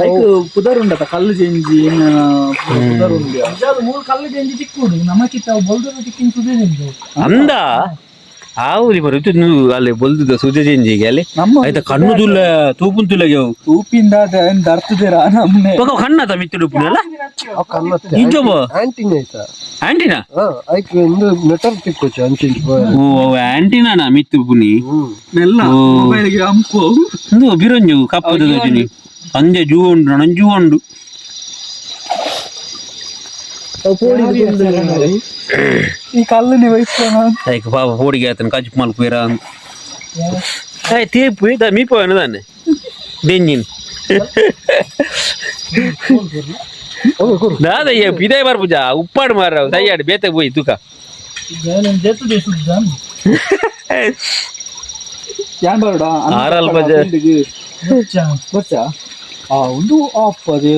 [SPEAKER 2] ಐಕ್ ಪುದರ್ ಉಂಡತ ಕಲ್ಲು ಜೆಂಜಿ ಪುದರ್ ಉಂಡು. ಮೂರು ಕಲ್ಲು ಜೆಂಜಿ ತಿಕ್ಕುಡು ನಮಕಿತ್ತ ಬೊಲ್ದದ ತಿಕ್ಕಿನ ಸುದೇ ಜೆಂಜಿ.
[SPEAKER 1] ಅಂದ. ಆವುಲಿ ಮರ ಇದು ಅಲ್ಲಿ ಬೊಲ್ದುದ ಸುಜೆ ಚೇಂಜಿಗೆ ಅಲ್ಲಿ.
[SPEAKER 5] ನಮ್ಮ
[SPEAKER 1] ಆಯ್ತಾ ಕಣ್ಣು ತುಲ್ಲ ತೂಪುನ್ ತುಲ್ಲಗೆ ಅವು.
[SPEAKER 5] ತೂಪಿಂದ ದರ್ತದಿರ ನಮ್ನೆ.
[SPEAKER 1] ಬೊಕ ಕಣ್ಣದ ಮಿತ್ತು ಉಪ್ಪುನಲ್ಲ.
[SPEAKER 3] ಅವು ಕಣ್ಣತ್ತೆ.
[SPEAKER 1] ಇಂಚೊಬ.
[SPEAKER 3] ಆಂಟಿನ ಆಯ್ತಾ?
[SPEAKER 1] ಆಂಟಿನಾ?
[SPEAKER 3] ಹಾ, ಐಕ್ ಒಂದು ನೆಟ್ವರ್ಕ್ ತಿಕ್ಕೋಚು ಅಂಚಿಂಚು ಪೋಯೆರೆ.
[SPEAKER 1] ಓ, ಅವು ಆಂಟಿನಾನ ಮಿತ್ತು ಉಪ್ಪುನಿ?
[SPEAKER 5] ಮೆಲ್ಲ.
[SPEAKER 1] ಓ.
[SPEAKER 5] ಮೊಬೈಲ್ಗೆ ಅಂಪು.
[SPEAKER 1] ಇಂದು ಬಿರಂಜು ಕಪ್ಪದ ತೋಜಿನಿ ಸಂಜೆ ಜೂ ಉಂಡು, ನಂಜೂ ಉಂಡು.
[SPEAKER 5] ಈ ಕಲ್ಲು ನೀವು ಇಸ್ಕೊಣ.
[SPEAKER 1] ಐಕ್ ಪಾಪ ಪೋಡಿಗೆ ಆತನ ಕಜ್ಜು ಮಲ್ಪುವೆರ ಅಂತ. ಏಯ್ ತೇಪು ಇದ ಮೀಪವೇನು ತಾನೆ ದೆಂಜಿನ್ ದಾದಯ್ಯ ಪಿದಾಯ್ ಬರ್ಪುಜ ಉಪ್ಪಾಡು ಮಾರ ತಯ್ಯಾಡು ಬೇತೆ ಪೋಯಿ ತುಕ.
[SPEAKER 5] ಯಾನ್ ಬರೋಡ?
[SPEAKER 1] ಆರಲ್ ಬಜೆ.
[SPEAKER 5] ಬರ್ಚಾ ಆ ಒಂದು ಆಫ್ ಅದೇ.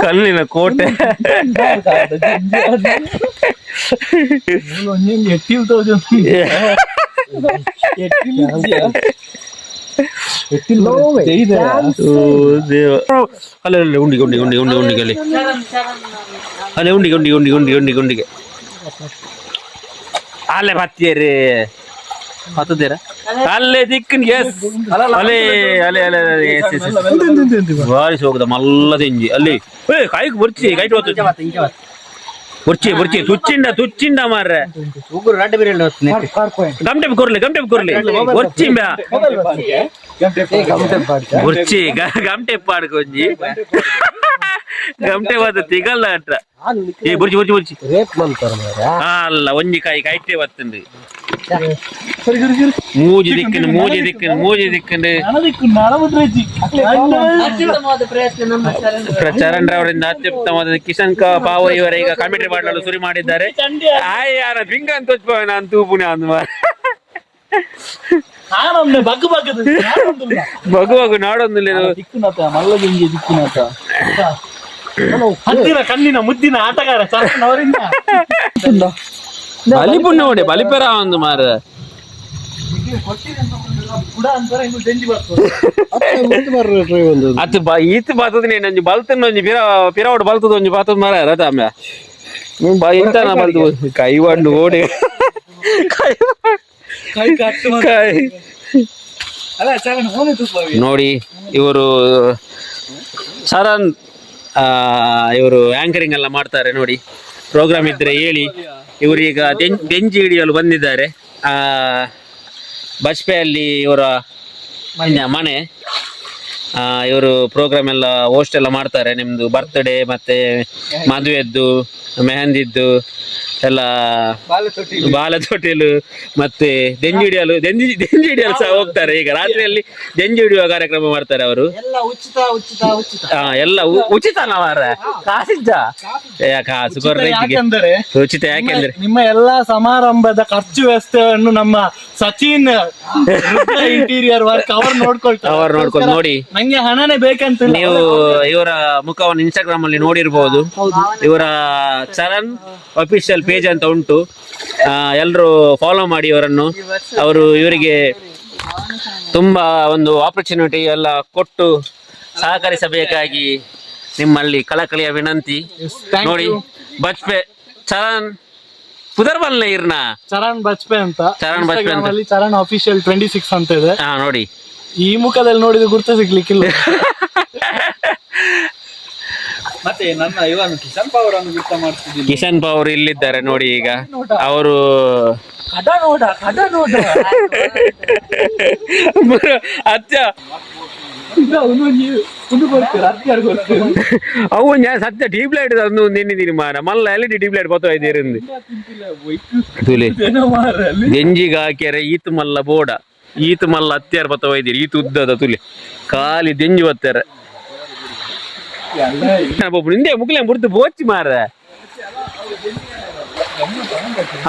[SPEAKER 1] ಕಲ್ಲಿನ ಕೋಟೆ.
[SPEAKER 2] ಒಂಜೊಂಜಿ ಎಟ್ಟಿಲ್ ತೋಜೊಂದು.
[SPEAKER 3] No way.
[SPEAKER 1] ಓ ದೇವ, ಅಲ್ಲ ಅಲ್ಲ, ಉಂಡಿಗೆ ಉಂಡಿಗೆ ಉಂಡಿಗೆ ಉಂಡಿಗೆ ಉಂಡಿಗೆ ಅಲ್ಲಿ.
[SPEAKER 4] ಚರಣ್ ಚರಣ್.
[SPEAKER 1] ಅಲ್ಲೇ ಉಂಡಿಗೆ ಉಂಡಿಗೆ ಉಂಡಿಗೆ ಉಂಡಿಗೆ ಉಂಡಿಗೆ ಉಂಡಿಗೆ ಅಲ್ಲೇ ಬತ್ತಿಯರೇ ಹತ್ತದೇರ ಅಲ್ಲೇ ದಿಕ್ಕನ್. ಎಸ್, ಅಲೆ ಅಲೆ ಅಲೆ ಅಲೆ, ಎಸ್ ಎಸ್
[SPEAKER 2] ಎಂತ?
[SPEAKER 1] ಭಾರಿ ಸೋಕದ ಮಲ್ಲ ತೆಂಜಿ ಅಲ್ಲಿ. ಏ ಕಾಯ್ಕ್ ಬೊರ್ಚಿ ಕೈಟ್ ಹೊತ್ತು ಬೊರ್ಚಿ ಬೊರ್ಚಿ ತುಚ್ಚಿಂಡ ತುಚ್ಚಿಂಡ ಮಾರ್ರೆ. ಗಮಟೆ ಕೊರ್ಲಿ, ಗಮಟೆ ಕೊರ್ಲಿ, ಬೊರ್ಚಿ
[SPEAKER 3] ಏ, ಗಮಟೆ ಪಾಡ್ಕ.
[SPEAKER 1] ಬೊರ್ಚಿ ಗಮಟೆ ಪಾಡ್ಕೊಂಜಿ ಗಮಟೆ ಬಾದ ತಿಗಲ್ಲ ಅಟ್ರ. ಏ ಬೊರ್ಚಿ ಬೊರ್ಚಿ ಬೊರ್ಚಿ.
[SPEAKER 3] ರೇಪ್ ಮಂತಾರ ಮಾರ್ರೆ.
[SPEAKER 1] ಅಲ್ಲ, ಒಂಜಿ ಕಾಯಿ ಕೈಟೆ ಬತ್ತುಂಡು. ಮೂಜಿ ದಿಕ್ಕಂಡು, ಮೂಜಿ ದಿಕ್ಕಂಡು, ಮೂಜಿ ದಿಕ್ಕಂಡು.
[SPEAKER 2] ನನದಿಕ್ಕು ನಳ ಬಿಟ್ರೆ.
[SPEAKER 4] ಅತ್ಯುತ್ತಮವಾದ ಪ್ರಯತ್ನ ನಮ್ಮ ಚರಣ್.
[SPEAKER 1] ಚರಣ್ ರವರಿಂದ ಅತ್ಯುತ್ತಮವಾದ. ಕಿಶನ್ ಪಾವ ಇವರ ಈಗ ಕಮಿಟಿ ಮಾಡಲು ಶುರು ಮಾಡಿದ್ದಾರೆ. ಆಯ್ ಯಾರ ಬಿಂಗ ಅಂತ ನಾನು ತೂಪುನೆ ಅಂದ್ ಮಾರ್ರೆ.
[SPEAKER 2] ನಾನೊಮ್ಮೆ ಬಗ್ಗು ಬಗ್ಗದು.
[SPEAKER 1] ಬಗು ಬಗು ನಾಡೊಂದಿಲ್ಲ ಇದು.
[SPEAKER 5] ದಿಕ್ಕುನಾತ ಮಲ್ಲ ದಿಂಗಿ ದಿಕ್ಕುನಾತ.
[SPEAKER 2] ಹತ್ತಿರ ಕಣ್ಣಿನ ಮುದ್ದಿನ ಆಟಗಾರ ಚರಣ್ ಅವರಿಂದ.
[SPEAKER 1] ಬಲಿಪುಣ್ಯ ನೋಡಿ ಬಲಿಪೆರ ಒಂದು ಮಾರ.
[SPEAKER 2] ಕೂಡ ಅಂತಾರೆ ಇನ್ನು ದೆಂಜಿ ಬರ್ತದೆ.
[SPEAKER 3] ಅತ್ತೆ ಮುತ್ತು ಬರ್ರೆ ಟ್ರೈ ಒಂದು.
[SPEAKER 1] ಅತ್ ಬ ಈತ್ ಬಾತದ ಒಂಜಿ ಬಲ್ತನ ಒಂಜಿ ಪಿರ ಪಿರವಡ್ ಬಲ್ತದ ಒಂಜಿ ಬಾತದ ಮಾರ ರತಾಮ್ಯ ಬಾ ಇಂತ ನಾ ಬಲ್ತು ಕೈ ಬಂಡು ಓಡಿ ಕೈ
[SPEAKER 5] ಕೈ ಕಟ್ಟು.
[SPEAKER 1] ಕೈ.
[SPEAKER 5] ಅಲ್ಲ ಚರಣ್ ಫೋನ್ ತುಪ್ಪ.
[SPEAKER 1] ನೋಡಿ, ಇವರು ಚರಣ್, ಇವರು ಆಂಕರಿಂಗ್ ಎಲ್ಲ ಮಾಡ್ತಾರೆ ನೋಡಿ. ಪ್ರೋಗ್ರಾಮ್ ಇದ್ರೆ ಹೇಳಿ. ಇವರು ಈಗ ದೆಂಜಿ ಹಿಡಿಯಲು ಬಂದಿದ್ದಾರೆ. ಬಜ್ಪೆಯಲ್ಲಿ ಇವರ ಮನೆ. ಇವರು ಪ್ರೋಗ್ರಾಮ್ ಎಲ್ಲ ಹೋಸ್ಟ್ ಎಲ್ಲ ಮಾಡ್ತಾರೆ. ನಿಮ್ದು ಬರ್ತ್ಡೇ ಮತ್ತೆ ಮದುವೆದ್ದು, ಮೆಹಂದಿದ್ದು ಎಲ್ಲ, ಬಾಲತೊಟ್ಟಿಲು ಮತ್ತೆ ದೆಂಜಿ ಹಿಡಿಯಲು, ದೆಂಜಿ ದೆಂಜಿ ಹಿಡಿಯಲು ಸಹ ಹೋಗ್ತಾರೆ. ಈಗ ರಾತ್ರಿಯಲ್ಲಿ ದೆಂಜಿ ಹಿಡಿಯುವ ಕಾರ್ಯಕ್ರಮ ಮಾಡ್ತಾರೆ ಅವರು.
[SPEAKER 3] ಎಲ್ಲ ಉಚಿತ, ಉಚಿತ, ಉಚಿತ.
[SPEAKER 1] ಎಲ್ಲ ಉಚಿತ ಮಾರ್ರೆ, ಕಾಸಿದ್ದ ಕಾಸು ಕೊರ್ರೆ.
[SPEAKER 2] ಯಾಕಂದರೆ
[SPEAKER 1] ಉಚಿತ ಯಾಕೆಂದ್ರೆ
[SPEAKER 2] ನಿಮ್ಮ ಎಲ್ಲಾ ಸಮಾರಂಭದ ಖರ್ಚು ವ್ಯವಸ್ಥೆಯನ್ನು ನಮ್ಮ ಸಚಿನ್ ಇಂಟೀರಿಯರ್ ವರ್ಕ್ ಅವರು ನೋಡ್ಕೊಳ್ತಾರೆ.
[SPEAKER 1] ಅವರು ನೋಡ್ಕೊಂಡು ನೋಡಿ.
[SPEAKER 2] ನಂಗೆ ಹಣನೇ ಬೇಕಂತ.
[SPEAKER 1] ನೀವು ಇವರ ಮುಖವನ್ನು ಇನ್ಸ್ಟಾಗ್ರಾಮ್ ಅಲ್ಲಿ ನೋಡಿರ್ಬೋದು. ಇವರ ಚರಣ್ ಅಫಿಷಿಯಲ್ ಪೇಜ್ ಅಂತ ಉಂಟು. ಎಲ್ಲರೂ ಫಾಲೋ ಮಾಡಿ ಇವರನ್ನು. ಅವರು ಇವರಿಗೆ ತುಂಬಾ ಒಂದು ಆಪರ್ಚುನಿಟಿ ಎಲ್ಲ ಕೊಟ್ಟು ಸಹಕರಿಸಬೇಕಾಗಿ ನಿಮ್ಮಲ್ಲಿ ಕಳಕಳಿಯ ವಿನಂತಿ. ನೋಡಿ, ಬಜ್ಪೆ ಚರಣ್ ಪುದರ್ಬಲ್ನ ಇರ್ನ.
[SPEAKER 2] ಚರಣ್ ಬಜ್ಪೆ ಅಂತ.
[SPEAKER 1] ಚರಣ್ ಬಜ್ಪೆ ಅಂತ.
[SPEAKER 2] Instagram ಅಲ್ಲಿ ಚರಣ್ ಅಫಿಷಿಯಲ್ 26 ಅಂತ ಇದೆ.
[SPEAKER 1] ಹಾ, ನೋಡಿ.
[SPEAKER 2] ಈ ಮುಖದಲ್ಲಿ ನೋಡಿದ್ರೆ ಗುರ್ತು ಸಿಗ್ಲಿಕ್ಕಿಲ್ಲ.
[SPEAKER 5] ಮತ್ತೆ ನನ್ನ ಇವನು ಕಿಶನ್ ಪಾವರ್ ಅನ್ನು ಗುರ್ತ ಮಾಡ್ತಿದ್ದೀನಿ.
[SPEAKER 1] ಕಿಶನ್ ಅವರು ಇಲ್ಲಿದ್ದಾರೆ ನೋಡಿ ಈಗ ಅವರು.
[SPEAKER 5] ಕಡ ನೋಡ, ಕಡ ನೋಡ.
[SPEAKER 1] ಅಚ್ಚ.
[SPEAKER 5] ಒಂದು ಕೊಡ್ತೀರ, ಹತ್ತು ಕೊಡ್ತೀರ.
[SPEAKER 1] ಅವು ഞാൻ ಸತ್ಯ ಟ್ಯೂಬ್ ಲೈಟ್ ತಂದು ನಿನ್ನಿದ್ದೀನಿ ಮಾರ ಮಲ್ಲ L D tube light ಬತ್ತೋ ಇದ್ದೀರಿಂದು ತುಲೆ. ಗಂಜಿಗೆ ಹಾಕ್ಯಾರೆ. ಈತು ಮಲ್ಲ ಬೋಡ, ಈತು ಮಲ್ಲ ಹತ್ಯಾರ ಬತ್ತವ ಇದ್ದೀರಿ. ಈತು ಉದ್ದದ ತುಲೆ ಖಾಲಿ ದೆಂಜಿ ಬತ್ತಾರೆ ನಿಂದೆ ಮುಕ್ಲೆ ಮುರ್ದು ಬೋಚಿ ಮಾರ.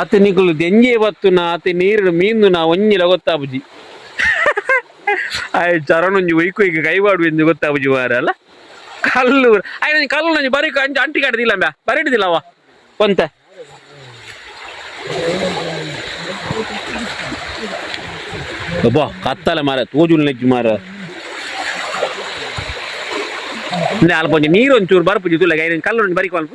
[SPEAKER 1] ಅತ್ತ ನಿಕುಲು ದೆಂಜಿ ಬತ್ತುನ ಅತ್ತ ನೀರು ಮೀನು ನಾ ಒಂಜಿಲ ಗೊತ್ತಾಬುಜಿ. ಆಯ್ ಚರಣೊಂಜಿ ಒಯ್ಕು ಈಗ ಕೈವಾಡು ಎಂದು ಗೊತ್ತಾಬುಜಿ ಮಾರ. ಅಲ್ಲ, ಕಲ್ಲು ಆಯ್ತು, ಕಲ್ಲು ನಂಜಿ ಬರೀ ಅಂಚ ಅಂಟಿ ಕಾಡ್ದಿಲ್ಲ ಅಂಬ ಬರೀಡುದಿಲ್ಲ ಅವ ಒಂತೆ. ಅಬ್ಬಾ, ಕತ್ತಲೆ ಮಾರ, ತೋಜುಲ್ ನೆಜ್ಜು ಮಾರ. ಅಲ್ಪ ಒಂಜಿ ನೀರು ಒಂಚೂರು ಬರ್ಪುಜಿ ತುಲೆ. ಕಲ್ಲು ಒಂಜಿ ಬರಿಕ್ ಮಲ್ಪ.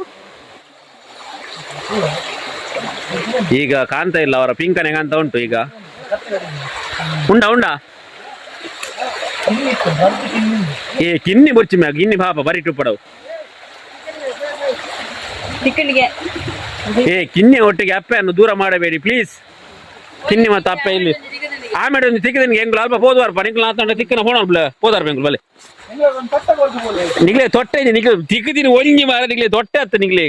[SPEAKER 1] ಈಗ ಕಾಣ್ತಾ ಇಲ್ಲ, ಅವರ ಪಿಂಕನೆ ಕಾಣ್ತಾ ಉಂಟು ಈಗ. ಉಂಡಾ ಉಂಡಾ? ಏ ಕಿನ್ನಿ ಬೊರ್ಚಿ ಮ್ಯಾಗ ಗಿನ್ನಿ ಪಾಪ ಬರಿ ಟುಪ್ಪಡವು.
[SPEAKER 4] ತಿಕ್ಕಣಿಗೆ.
[SPEAKER 1] ಏ ಕಿನ್ನಿ ಒಟ್ಟಿಗೆ ಅಪ್ಪೆಯನ್ನು ದೂರ ಮಾಡಬೇಡಿ ಪ್ಲೀಸ್. ಕಿನ್ನಿ ಮತ್ತು ಅಪ್ಪೆ ಇಲ್ಲಿ ಆಮೇಲೆ ಒಂದು ತಿಕ್ಕಿದ ಎಂಗ್ಲು ಅಲ್ಪ ಪೋದ್ವಾರಪ್ಪ ನಿಂಗ್ಲು ಆತಂಡ ತಿಕ್ಕನ ಫೋನ್ ಪೋದಾರ ಬೆಂಗ್ಳು ಬಲೆ ನಿಗ್ಲೆ ತೊಟ್ಟೆ ಇದೆ. ನಿಗ್ಲೆ ತಿಕ್ಕದಿನಿ ಒಂಜಿ ಮಾರ ನಿಗ್ಲೆ ತೊಟ್ಟೆ ಅತ್ತ ನಿಗ್ಲೆ.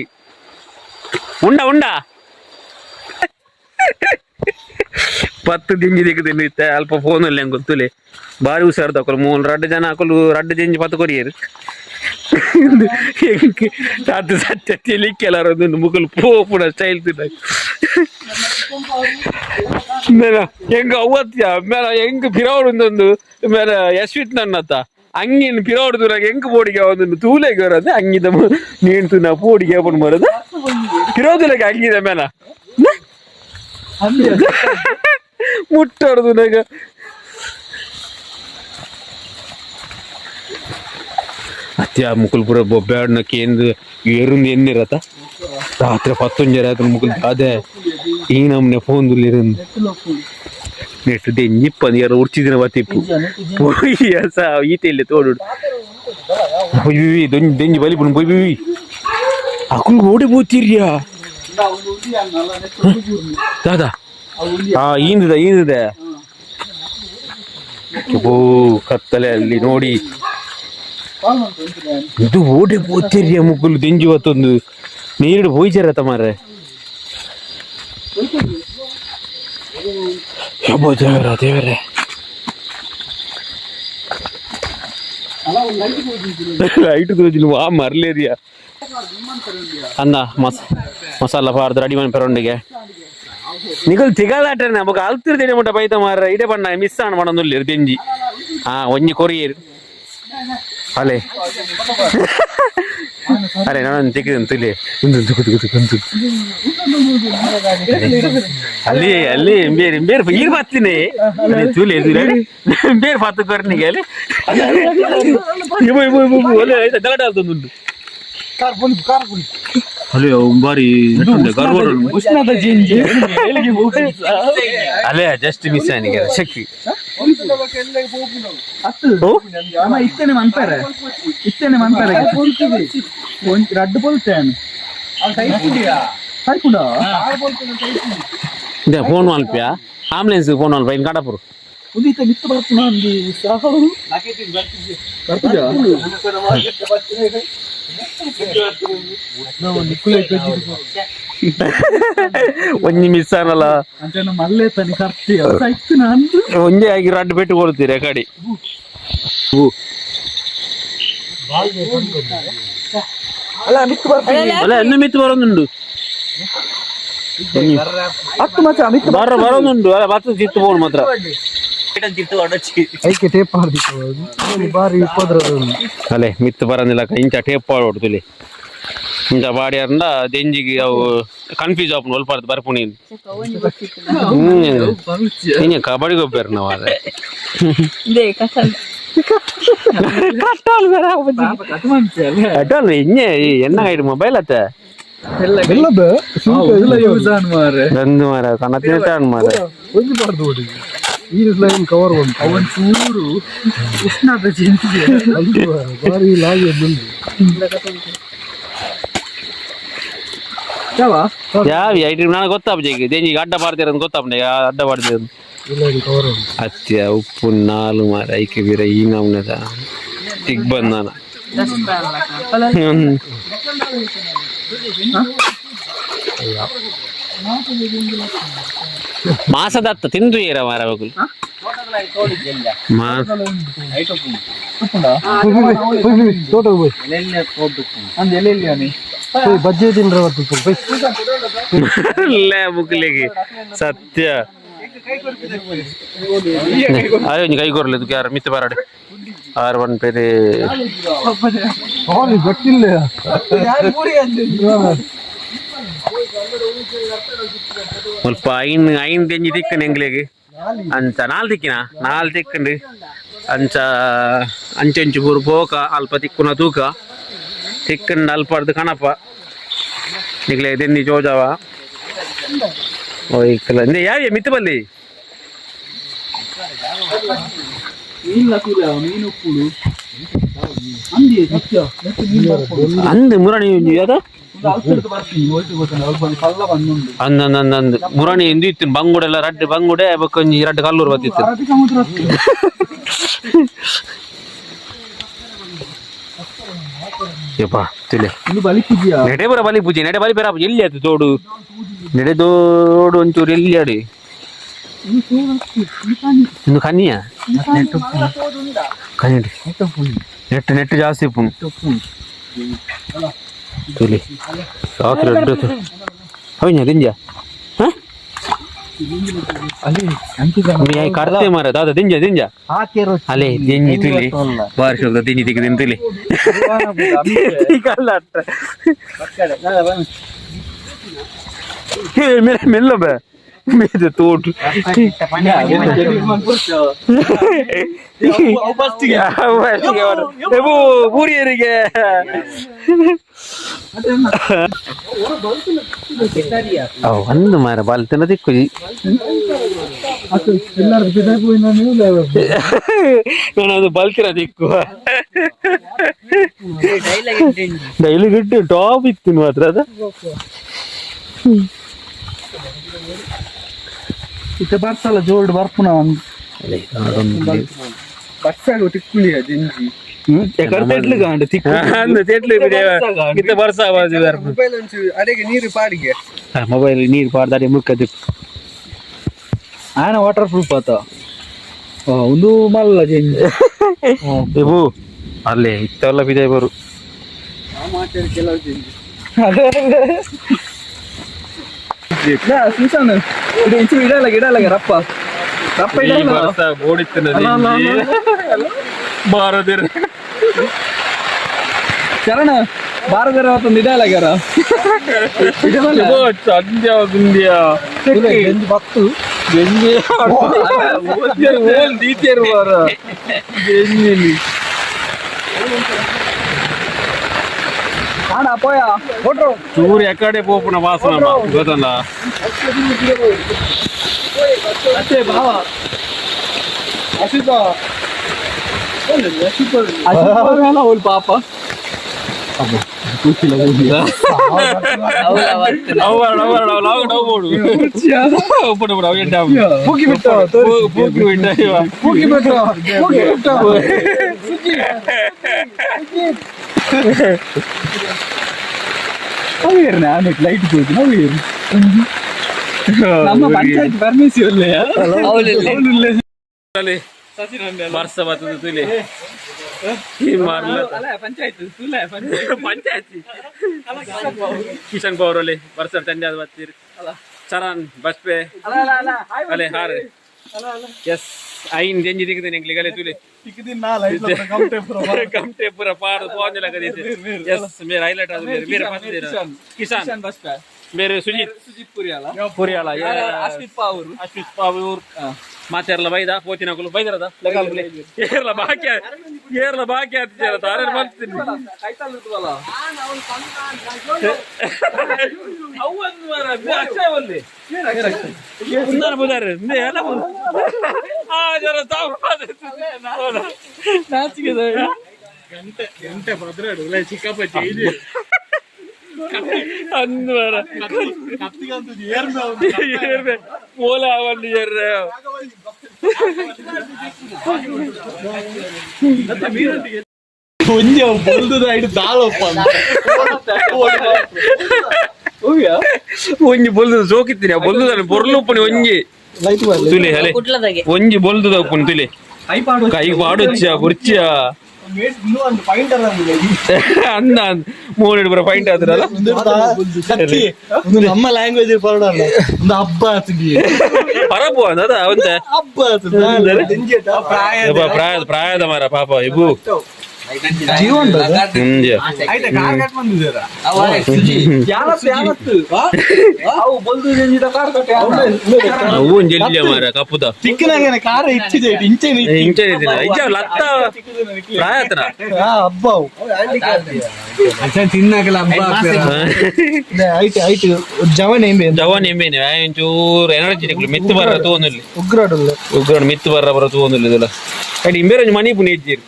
[SPEAKER 1] ಉಂಡ ಉಂಡ ಪತ್ತು ದಿಂಜಿ ದಿಕ್ಕದಿನಿ ಇತ್ತೆ ಅಲ್ಪ ಫೋನ್ ಇಲ್ಲ ಎಂಗುಲ್ ತುಲೆ ಬಾರಿ ಹುಷಾರು ತಕೊಲು ಮೂಲು ರಡ್ಡು ಜನ ಹಾಕಲು ರಡ್ಡು ದಿಂಜಿ ಪತ್ತು ಕೊರಿಯರು ಅದು ಸತ್ಯ ತಿಳಿಕೆಲಾರ ಒಂದು ಮುಗುಲು ಪೋಪುನ ಸ್ಟೈಲ್ ತಿನ್ನ ಮೇಲ ಹೆಂಗ ಅವ್ವತ್ಯ ಮೇಲ ಹೆಂಗ್ ಪಿರವಡು ಒಂದೊಂದು ಮೇಲ ಯಶ್ವಿತ್ ನನ್ನತ್ತ ಅಂಗಿನ ಪಿರವಡು ದೂರಾಗ ಹೆಂಗ್ ಬೋಡಿಗೆ ಒಂದೊಂದು ತೂಲೆಗೆ ಬರೋದು ಅಂಗಿದ ನೀನು ತುನ ಪೋಡಿಗೆ ಓಪನ್ ಬರೋದು ಪಿರೋದುಲಗೆ ಅಂಗಿದ ಮೇಲ ಮುಟ್ಟಾಡ್ದು ನಾಗ. ಅತ್ಯ ಮುಕುಲ್ಪುರ ಬೊಬ್ಬಾಡ್ನ ಕೇಂದ್ರ ಏರುಂದು ಎನ್ನಿರತ ರಾತ್ರಿ ಪತ್ತೊಂಜರ ರಾತ್ರಿ ಮುಕುಲ್ ಅದೇ ಈ ನಮ್ನೆ ಫೋನ್ ದುಲ್ಲಿರಂದು ನೆಟ್ಟು ದೆಂಜಿಪ್ಪ ಏರು ಉರ್ಚಿದಿನ ಬತ್ತಿಪ್ಪು ಪೋಯಿ ಸ ಈತೆ ಇಲ್ಲಿ ತೋಡು ಪೊಯ್ ದೊಂಜಿ ದೆಂಜಿ ಬಲಿಪುಣ ಪೊಯ್ ಪೊಯ್ ಅಕುಲ್ ಓಡಿ ಪೋತಿರ್ಯಾ ದಾದಾ. ಹಾ, ಈಂದಿದೆ ಈಂದಿದೆ. ಓ ಕತ್ತಲೆ ಅಲ್ಲಿ ನೋಡಿ ಇದು ಓಡಿ ಪೋತಿರ್ಯ ಮುಕ್ಕುಲು ದೆಂಜಿ ಬತ್ತೊಂದು ನೀರು ಪೋಯ್ಚಾರ ಮಾರ್ರೆ. ಯಬ್ಬೋ ದೇವರ ದೇವರೇ, ಲೈಟ್ ತೋಜಿನ ವಾ ಮರ್ಲೇರಿಯಾ ಅನ್ನ ಮಸ ಮಸಾಲ ಪಾರ್ದು ರೆಡಿ ಮಾಡಿ ಪೆರೊಂಡಿಗೆ ನಿಕಲ್ ತಿಗಲಾಟನೆ ನಮಗ ಅಲ್ತಿರ್ದೇನೆ ಮುಟ್ಟ ಬೈತ ಮಾರ್ರೆ. ಇಡೆ ಬಣ್ಣ ಮಿಸ್ ಆಣ ಮಾಡೊಂದುಲ್ಲೆರ್ ದೆಂಜಿ. ಹಾ, ಒಂಜಿ ಕೊರಿಯರ್ ಅಲೆ ಅರೆ ನಾನು ತೆಗೆದು ತುಲಿ ಒಂದು ತುಕು ತುಕು ತುಕು ತುಕು. ಅಲ್ಲಿ ಅಲ್ಲಿ ಬೇರೆ ಬೇರೆ ಈರ್ ಬತ್ತೀನಿ ತುಲಿ ತುಲಿ ಬೇರೆ ಪತ್ತು ಕೊರ್ನಿಗೆ ಅಲ್ಲಿ ಇಬು ಇಬು ಇಬು ಇಬು ಒಳ್ಳೆ ಆಯ್ತಾ ಗಲಾಟೆ ಆಗ್ತದುಂಟು.
[SPEAKER 2] ಕಾರ್ ಪುಲಿ, ಕಾರ್ ಪುಲಿ.
[SPEAKER 1] ಅಲ್ಲಿ ಬಾರಿ
[SPEAKER 5] ಉಷ್ಣದ ಜಿಂಜಿ.
[SPEAKER 1] ಅಲ್ಲೇ ಜಸ್ಟ್ ಮಿಸ್ ಆನಿಗೆ ಶಕ್ತಿ.
[SPEAKER 5] ಅಮ್ಮ ಇತ್ತೇನೆ ಮನ್ಪೆರೆ, ಇತ್ತೇನೆ ಮನ್ಪೆರೆ. ಒಂಜಿ ರಡ್ಡು ಪೊಲ್ತೇನೆ ಸೈಪುಡ.
[SPEAKER 1] ಇದೆ ಫೋನ್ ಮಲ್ಪಿಯಾ ಆಂಬುಲೆನ್ಸ್ ಫೋನ್ ಮಲ್ಪ ಇನ್ ಕಡಪುರು.
[SPEAKER 5] ಉದಿತ ಮಿತ್ತು ಬರ್ಪುನ ಅಂದಿ ಸಾವು ಬರ್ಪುಜ.
[SPEAKER 1] ಒಂಜಿ ಮಿಸ್ ಆನಲ್ಲ.
[SPEAKER 5] ಅಂಚನೆ ಮಲ್ಲೆ ತನಿ ಕರ್ತಿ ಸೈತು ನಾನು.
[SPEAKER 1] ಒಂಜೇ ಆಗಿ ರಡ್ಡು ಪೆಟ್ಟು ಕೊಡ್ತೀರಿ ಕಡಿ.
[SPEAKER 5] ಅಲ್ಲ ಮಿತ್ತು ಬರ್ಪುಜ.
[SPEAKER 1] ಅಲ್ಲ ಎನ್ನು ಮಿತ್ತು ಬರೋದುಂಡು.
[SPEAKER 5] ಹತ್ತು ಮಚ ಮಿತ್ತು.
[SPEAKER 1] ಬರ ಬರೋದುಂಡು ಅಲ್ಲ ಬತ್ತು ತಿತ್ತು ಬೋನ್ ಮಾತ್ರ.
[SPEAKER 3] ಐಕೆ ಟೇಪ್ ಮಾಡ್ದಿತ್ತು ಬಾರಿ ಉಪದ್ರವ.
[SPEAKER 1] ಅಲೆ ಮಿತ್ತು ಬರಂದಿಲ್ಲ ಇಂಚ ಟೇಪ್ ಪಾಡೋಡು ತುಲಿ ಇಂಚ ಬಾಡಿಯಾರಂಡ ದೆಂಜಿಗೆ ಅವು ಕನ್ಫ್ಯೂಸ್ ಆಪುಂಡು ಒಲ್ಪಾರ್ದು ಬರ್ಪುಣಿ. ಹ್ಮ್, ಹಿಂಗೆ ಕಬಡ್ಡಿ ಗೊಬ್ಬರ ನಾವು ಅದೇ.
[SPEAKER 4] ಇದೇ ಕಸಲ್.
[SPEAKER 1] ಕಟ್ಟಾಲ್ ಬೇಡ. ಕಟ್ಟಾಲ್ ಹಿಂಗೆ ಎನ್ನ ಮೊಬೈಲ್ ಅತ್ತ.
[SPEAKER 3] ಎಲ್ಲದ
[SPEAKER 5] ಯೂಸ್ ಆನ್ ಮಾರ್ರೆ.
[SPEAKER 1] ಗಂದು ಮಾರ ಕಣ್ಣ ತಿಂತಾನ್ ಮಾರ.
[SPEAKER 3] ಒಂಜಿ ಬಾರ್ದು ನೋಡಿ ಈ ಲೈನ್ ಕವರ್ ಉಂಟು.
[SPEAKER 5] ಅವನ್ ಚೂರು ಉಷ್ಣದ ಜಿಂಜಿ.
[SPEAKER 3] ಅದು ಬಾರಿ ಲಾಗಿ ಬಂದು.
[SPEAKER 5] ಯಾವ
[SPEAKER 1] ಯಾವ ಐಟಮ್ ನನಗೆ ಗೊತ್ತಾಪುಜ ಈಗ ದೆಂಜಿಗೆ ಅಡ್ಡ ಪಾಡ್ತೀರ ಅಂತ ಗೊತ್ತಾಪುಂಡ ಅಡ್ಡ ಪಾಡ್ತೀರ.
[SPEAKER 3] ಈ ಲೈನ್ ಕವರ್ ಉಂಟು.
[SPEAKER 1] ಅತ್ಯ ಉಪ್ಪು ನಾಲು ಮಾರ ಐಕೆ ಬೀರ ಈ ನಮ್ನದ ದಿಗ್ಬಂಧನ. ಹ್ಮ್. ಮಾಸದತ್ತ ತಿಂದು ಏರ ಮಾರ ಬಗುಲ್ ಮಾ
[SPEAKER 3] ತೋಟಕ್ಕೆ ಹೋಯ್.
[SPEAKER 5] ಅಂದ್ ಎಲ್ಲೆಲ್ಲಿ ಅನಿ.
[SPEAKER 3] ಹೋಯ್ ಬಜ್ಜೆ ತಿಂದ್ರೆ ಬರ್ತದೆ ಹೋಯ್.
[SPEAKER 1] ಇಲ್ಲ ಬುಕ್ಲಿಗೆ ಸತ್ಯ ಅರೆ ಒಂಜಿ ಕೈ ಕೊರ್ಲಿ ಇದಕ್ಕೆ ಯಾರು ಮಿತ್ತು ಬರಾಡೆ ಆರು ಒನ್ ಪೇರೆ.
[SPEAKER 3] ಸಾರಿ ಗೊತ್ತಿಲ್ಲ.
[SPEAKER 1] ಸ್ವಲ್ಪ ಐನ್ ಐನ್ ದೆಂಜಿ ತಿಕ್ಕನ ಎಂಗ್ಲಿಗೆ ಅಂಚ ನಾಲ್ ತಿಕ್ಕಿನ ನಾಲ್ ತಿಕ್ಕಂಡು ಅಂಚ ಅಂಚೆಂಚು ಪೂರು ಪೋಕ ಅಲ್ಪ ತಿಕ್ಕುನ ತೂಕ ತಿಕ್ಕಂಡು ಅಲ್ಪರ್ದು ಕಣಪ ನಿಗ್ಲೆ ದೆಂದಿ ಜೋಜಾವ. ಓಯ್ಕಲ್ಲ ಇಂದೆ ಯಾವ ಮಿತ್ತು ಬಲ್ಲಿ ಅಂದ್ ಮುರಾಣಿ ಯಾವ್ದ ಅಂದ್ ಅಂದ್ ಅಂದ್ ಅಂದ್ ಮುರಾಣಿ ಇಂದು ಇತ್ತು ಬಂಗುಡೆ ಎಲ್ಲ ರಡ್ಡು ಬಂಗುಡೆ ಬೊಕ್ಕ ಒಂಜಿ ರಡ್ಡು ಕಲ್ಲೂರು ಬತ್ತಿತ್ತು. ಯಪ್ಪ ತುಲೆ ನೆಡೆ ಬರ ಬಲಿ ಪೂಜೆ ನೆಡೆ ಬಲಿ ಬೇರ ಎಲ್ಲಿ ಆಯ್ತು ತೋಡು ನೆಡೆ ತೋಡು ಒಂಚೂರು ಎಲ್ಲಿ ಆಡಿ ಇನ್ನು ಕನ್ನಿಯ ಕನ್ನಿ ನೆಟ್ಟು ನೆಟ್ಟು ಜಾಸ್ತಿ ಇಪ್ಪು ತುಲಿ ರಾತ್ರಿ ಅಡ್ಡ ಹೌದಾ ದಿಂಜ ಕರ್ತೆ ಮಾರ ದಾದ ದಿಂಜ ದಿಂಜ ಅಲೆ ದಿಂಜಿ ತುಲಿ ಬಾರಿ ಶೋಕ ದಿಂಜಿ ತಿಕ್ಕಿದ್ದೀನಿ ತುಲಿ ಮೆಲ್ಲ ಬೇ ಮೇದೆ ತೋಟು ಪೂರಿಯರಿಗೆ ಒಂದು ಮಾರ ಬಾಲ್ ತಿನ್ನದಿಕ್ಕು. ನಾನು ಅದು ಬಲ್ತಿರ ದಿಕ್ಕು ಡೈಲಿ ಗಿಟ್ಟು ಟಾಪ್ ಇತ್ತು ಮಾತ್ರ ಅದ.
[SPEAKER 2] ಇತ್ತೆ ಬರ್ಸಲ್ಲ ಜೋರ್ಡ್ ಬರ್ಪುನ
[SPEAKER 5] ಬರ್ಸಾಗ ತಿಕ್ಕುಳಿಯ ಜಿಂಜಿ.
[SPEAKER 1] ಮೊಬೈಲ್ ಮೊಬೈಲ್ ನೀರು ಪಾಡ್ದಾಡಿ ಮುಕ್ಕದು.
[SPEAKER 5] ಆನ ವಾಟರ್ ಪ್ರೂಫ್ ಆತ ಒಂದು ಮಲ್ಲ ಜಿಂಜಿ.
[SPEAKER 1] ಇವು ಅಲ್ಲೇ ಇತ್ತಲ್ಲ ಬಿದೆ ಬರು.
[SPEAKER 5] ಇಡಲ್ಲ ಇಡಲ್ಲ ರಪ್ಪ ರಪ್ಪ ಇಡಲ್ಲ.
[SPEAKER 1] ಬಾರದಿರ.
[SPEAKER 5] ಶರಣ ಬಾರದರ ಒಂದು ಇಡಲ್ಲ ಗ್ಯಾರ.
[SPEAKER 3] ಬತ್ತು.
[SPEAKER 1] ಚೂರು ಎಕಡೆ ಪೋಪುನ ವಾಸನ ಗೊತ್ತಲ್ಲ.
[SPEAKER 5] ಪಾಪ. ಲೈಟ್ ನಮ್ಮ ಪಂಚಾಯತ್ ಪರ್ಮಿಷನ್.
[SPEAKER 1] ಬರ್ಸ ಬರ್ತದೆ ತುಲಿ ಪಂಚಾಯತ್ ಕಿಶನ್ ಪವರ್ ಅಲ್ಲಿ ಬರ್ಸ ತಂದೆ ಅದು ಬರ್ತೀರಿ ಚರಣ್ ಬಸ್ ಪೇ ಅಲೆ ಹಾರೆ ಎಸ್ ಐನ್ ಜಂಜಿ ದಿಕ್ಕದೆ ಎಂಗ್ಲಿಗೆ ಅಲೆ ತುಲಿ ಕಮ್ಟೆ ಪೂರ ಪಾಡು ತೋಂಜಲ ಕದೀತೆ ಎಸ್ ಮೇರೆ ಹೈಲೈಟ್ ಅದು ಮೇರೆ ಮೇರೆ ಫಸ್ಟ್ ಕಿಶಾನ್ ಮೇರೆ ಸುಜಿತ್
[SPEAKER 5] ಸುಜಿತ್ ಪುರಿಯಾಲ
[SPEAKER 1] ಪುರಿಯಾಲ.
[SPEAKER 5] ಅಶ್ವಿತ್ ಪಾವೂರು.
[SPEAKER 1] ಅಶ್ವಿತ್ ಪಾವೂರ್ ಮಾತಾರಲ್ಲ ಬೈದ ಪೋತಿನಕುಲು ಬೈದರದ ಏರ್ಲ ಬಾಕಿ ಏರ್ಲ ಬಾಕಿ ಆಗ್ತಿದ್ಯಲ್ಲ ತಾರೇ ಮಾಡ್ತೀನಿ.
[SPEAKER 2] ಒಂಜಿ ಬೊಲ್ದುದ ಐಟ್ ದಾಳಪ್ಪ.
[SPEAKER 1] ಒಂಜಿ ಬೊಲ್ದು ಸೋಕಿತ್ತೀನಿ ಬೊಲ್ದುದ ಬೊರ್ಲು ಉಪ್ಪುನಿ ಒಂಜಿ ತುಲಿ ಅಲೆ ಒಂಜಿ ಬೊಲ್ದುದ ಉಪ್ಪುನಿ ತುಲಿ ಕೈ ಪಾಡುಚ್ಚಿಯ ಕುರ್ಚಿಯ ಅಂದ ಮೂರು ಬರ ಪಾಯಿಂಟ್ ಆದ್ರಲ್ಲ.
[SPEAKER 2] ಒಂದು ನಮ್ಮ ಲ್ಯಾಂಗ್ವೇಜ್ ಪರಡಲ್ಲ ಒಂದು ಹಬ್ಬ ಆತುಂಡಿ.
[SPEAKER 1] ಪರಪು ಅಂದ ಅವಂತ
[SPEAKER 2] ಹಬ್ಬ ಆತುಂಡು.
[SPEAKER 1] ಪ್ರಾಯದ ಪ್ರಾಯದ ಮಾರ ಪಾಪ ಇಬು. ಮಾರ ಕಪ್ಪುದ
[SPEAKER 2] ತಿಕ್ಕನಾಗನೆ ಕಾರ ಇಚ್ಚಿದೆ ಇಂಚೆ.
[SPEAKER 1] ಇಂಚೆ ಇದ್ದಿಲ್ಲ. ಇಂಚೆ ಲತ್ತ ಪ್ರಾಯತನ.
[SPEAKER 2] ಹಬ್ಬ ಅವು.
[SPEAKER 5] ತಿನ್ನಕಲ ಹಬ್ಬ.
[SPEAKER 2] ಐಟ್ ಐಟ್ ಜವನ್ ಏಂಬೆ.
[SPEAKER 1] ಜವಾನ್ ಎಂಬೇನೆ ಒಂಚೂರು ಎನರ್ಜಿ ಮಿತ್ತು ಬರ್ರ ತೂವೊಂದುಲ್ಲೆ.
[SPEAKER 2] ಉಗ್ರಾಡುಲ್ಲ.
[SPEAKER 1] ಉಗ್ರಡು ಮಿತ್ತು ಬರ್ರ ಬರ ತೂವೊಂದುಲ್ಲೆ. ಇದೆಲ್ಲ ಅಂಡ್ ಇಂಬೇರೆ ಒಂಜಿ ಮನಿ ಪುಣಿ ಇಜ್ಜಿರ್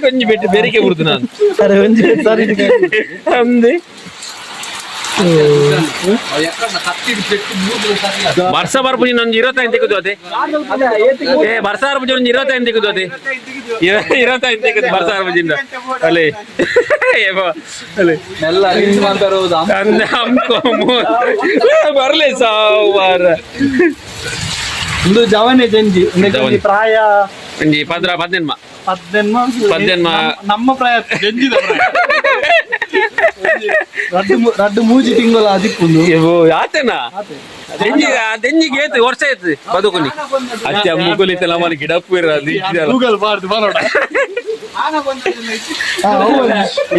[SPEAKER 1] ಕೊಂಚ ಬೆಟ್ಟು ಬೆರಿಕೆ ಬುಡ್ದು ನಾನು.
[SPEAKER 2] ಸರಿ, ಒಂಜಿ ಸರಿ.
[SPEAKER 1] ಅಂದೆ ವರ್ಷ ಬರ್ಪುಜಿ ಒಂಜಿ 25 ತೆಗೆದು ಅದೇ. ಏ, ವರ್ಷ ಬರ್ಪುಜಿ ಒಂಜಿ 25 ತೆಗೆದು ಅದೇ. 25 ತೆಗೆದು ವರ್ಷ ಬರ್ಪುಜಿಂದ ಅಲ್ಲಿ ಏ ಬಾ, ಅಲ್ಲಿ
[SPEAKER 5] ಎಲ್ಲ ರೀಲ್ಸ್ ಮಾಡ್ತಾರ.
[SPEAKER 1] ಅಂದೆ ಅಮ್ಕೊ ಬರ್ಲಿ ಸಾವಾರ.
[SPEAKER 2] ಒಂದು ಜವನೆ ಜಂಜಿ ಉಂದೆಕ್ ಒಂಜಿ
[SPEAKER 1] ಜವನೆ.
[SPEAKER 2] ಪ್ರಾಯ
[SPEAKER 1] ಒಂಜಿ ಪದ್ರ ಪದ್ನೆನ್ಮ.
[SPEAKER 2] ಪದ್ದೆನ್ಮ.
[SPEAKER 1] ಪದ್ದೆನ್ಮ.
[SPEAKER 2] ನಮ್ಮ ಪ್ರಾಯ ಜಂಜಿದ ಪ್ರಾಯ. ರಡ್ಡು ರಡ್ಡು ಮೂಜಿ ತಿಂಗಳ ಅದಿಪ್ಪುಂದು.
[SPEAKER 1] ಇವು ಆತೇನಾ ದೆಂಜಿ ದೆಂಜಿಗೆ ಏತು ವರ್ಷ ಆಯ್ತು ಬದುಕುನಿ ಅಚ್ಚ ಮುಗುಲಿತ್ತಲ್ಲ ಮನೆ ಗಿಡಪ್ಪು ಇರ.
[SPEAKER 2] ಗೂಗಲ್ ಬಾರ್ದು ಬರೋಣ.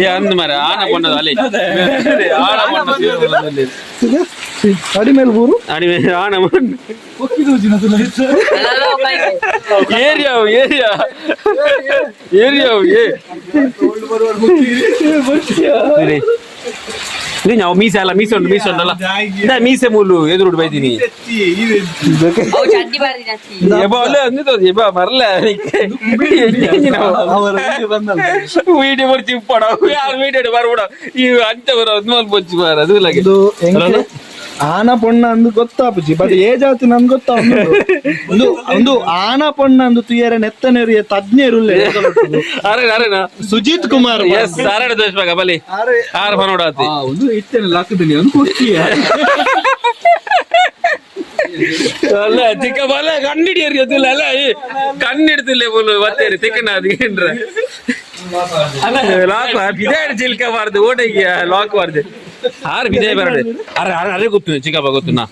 [SPEAKER 1] ಏ ಅಂದ್ ಮರ ಆನ ಬಣ್ಣದ ಅಲ್ಲಿ ಆನ ಬಣ್ಣದ.
[SPEAKER 2] ಅಡಿಮೇಲೆ ಬೂರು.
[SPEAKER 1] ಅಣಿಮೆ ಆನ ಬಣ್ಣ. Area area area ಏ ಸರಿ. ನೀನ್ ನಾವು ಮೀಸೆ ಅಲ್ಲ, ಮೀಸೆ ಉಂಟು, ಮೀಸೆ ಉಂಟಲ್ಲ. ಇಂದಾ ಮೀಸೆ ಮೂಲು ಎದುರುಡು ಬೈದಿನಿ.
[SPEAKER 4] ಅವು ಚಡ್ಡಿ ಬಾರಿ ಜಾಸ್ತಿ.
[SPEAKER 1] ಎಬಾ ಅಲ್ಲ ಅಂದಿದ್ದು ಎಬಾ ಮರಲ.
[SPEAKER 2] ಅವರ ಬಂದಲ್ಲ.
[SPEAKER 1] ವೀಡಿಯೋ ಬರ್ಚಿ ಪಡ ಯಾರು ವೀಡಿಯೋ ಬರ್ಬಿಡ ಈ ಅಂಚ ಬರೋ ಅದ್ಮಾಲ್ ಬೊಚ್ಚಿ ಬಾರ ಅದು ಲಗೆ.
[SPEAKER 2] ಇದು ಎಂಕೆ ಆನ ಪೊಣ್ಣ ಅಂದು ಗೊತ್ತಾಪುಜಿ, ಬಟ್ ಏ ಜಾತಿ ನನ್ಗೆ ಗೊತ್ತಾ. ಒಂದು ಒಂದು ಆನ ಪೊಣ್ಣ ಅಂದು ತುಯರೆ ನೆತ್ತನೆರಿಯ ತಜ್ಞರುಲ್ಲೆ.
[SPEAKER 1] ಅರೆ ಅರೆನಾ.
[SPEAKER 2] ಸುಜಿತ್ ಕುಮಾರ್.
[SPEAKER 1] ಎಸ್, ಅರಡ ದೋಷ ಬಾಗ ಬಲಿ.
[SPEAKER 2] ಅರೆ.
[SPEAKER 1] ಆರ್ ಫನೋಡಾತಿ.
[SPEAKER 5] ಒಂದು ಇತ್ತೇನೆ ಲಾಕುದಿನಿ ಒಂದು ಖುಷಿ.
[SPEAKER 1] ಅಲ್ಲ ಚಿಕ್ಕ ಬಲ ಕಣ್ಣಿಡಿಯರಿ ಅದಿಲ್ಲ ಅಲ್ಲ ಈ ಕಣ್ಣಿಡ್ತಿಲ್ಲ ಬೋಲು ಬತ್ತೇರಿ ತಿಕ್ಕನ ಅದೇನ್ರ ಲಾಕ್ ಬಿದಾಯ ಚಿಲ್ಕ ಬಾರ್ದು ಓಟೆಗೆ ಲಾಕ್ ಬಾರ್ದು ಆರು ಬಿದಾಯ ಬರಡೆ. ಅರೆ ಅರೆ ಅರೆ, ಗೊತ್ತು ಚಿಕ್ಕಪ್ಪ ಗೊತ್ತು ನಾ.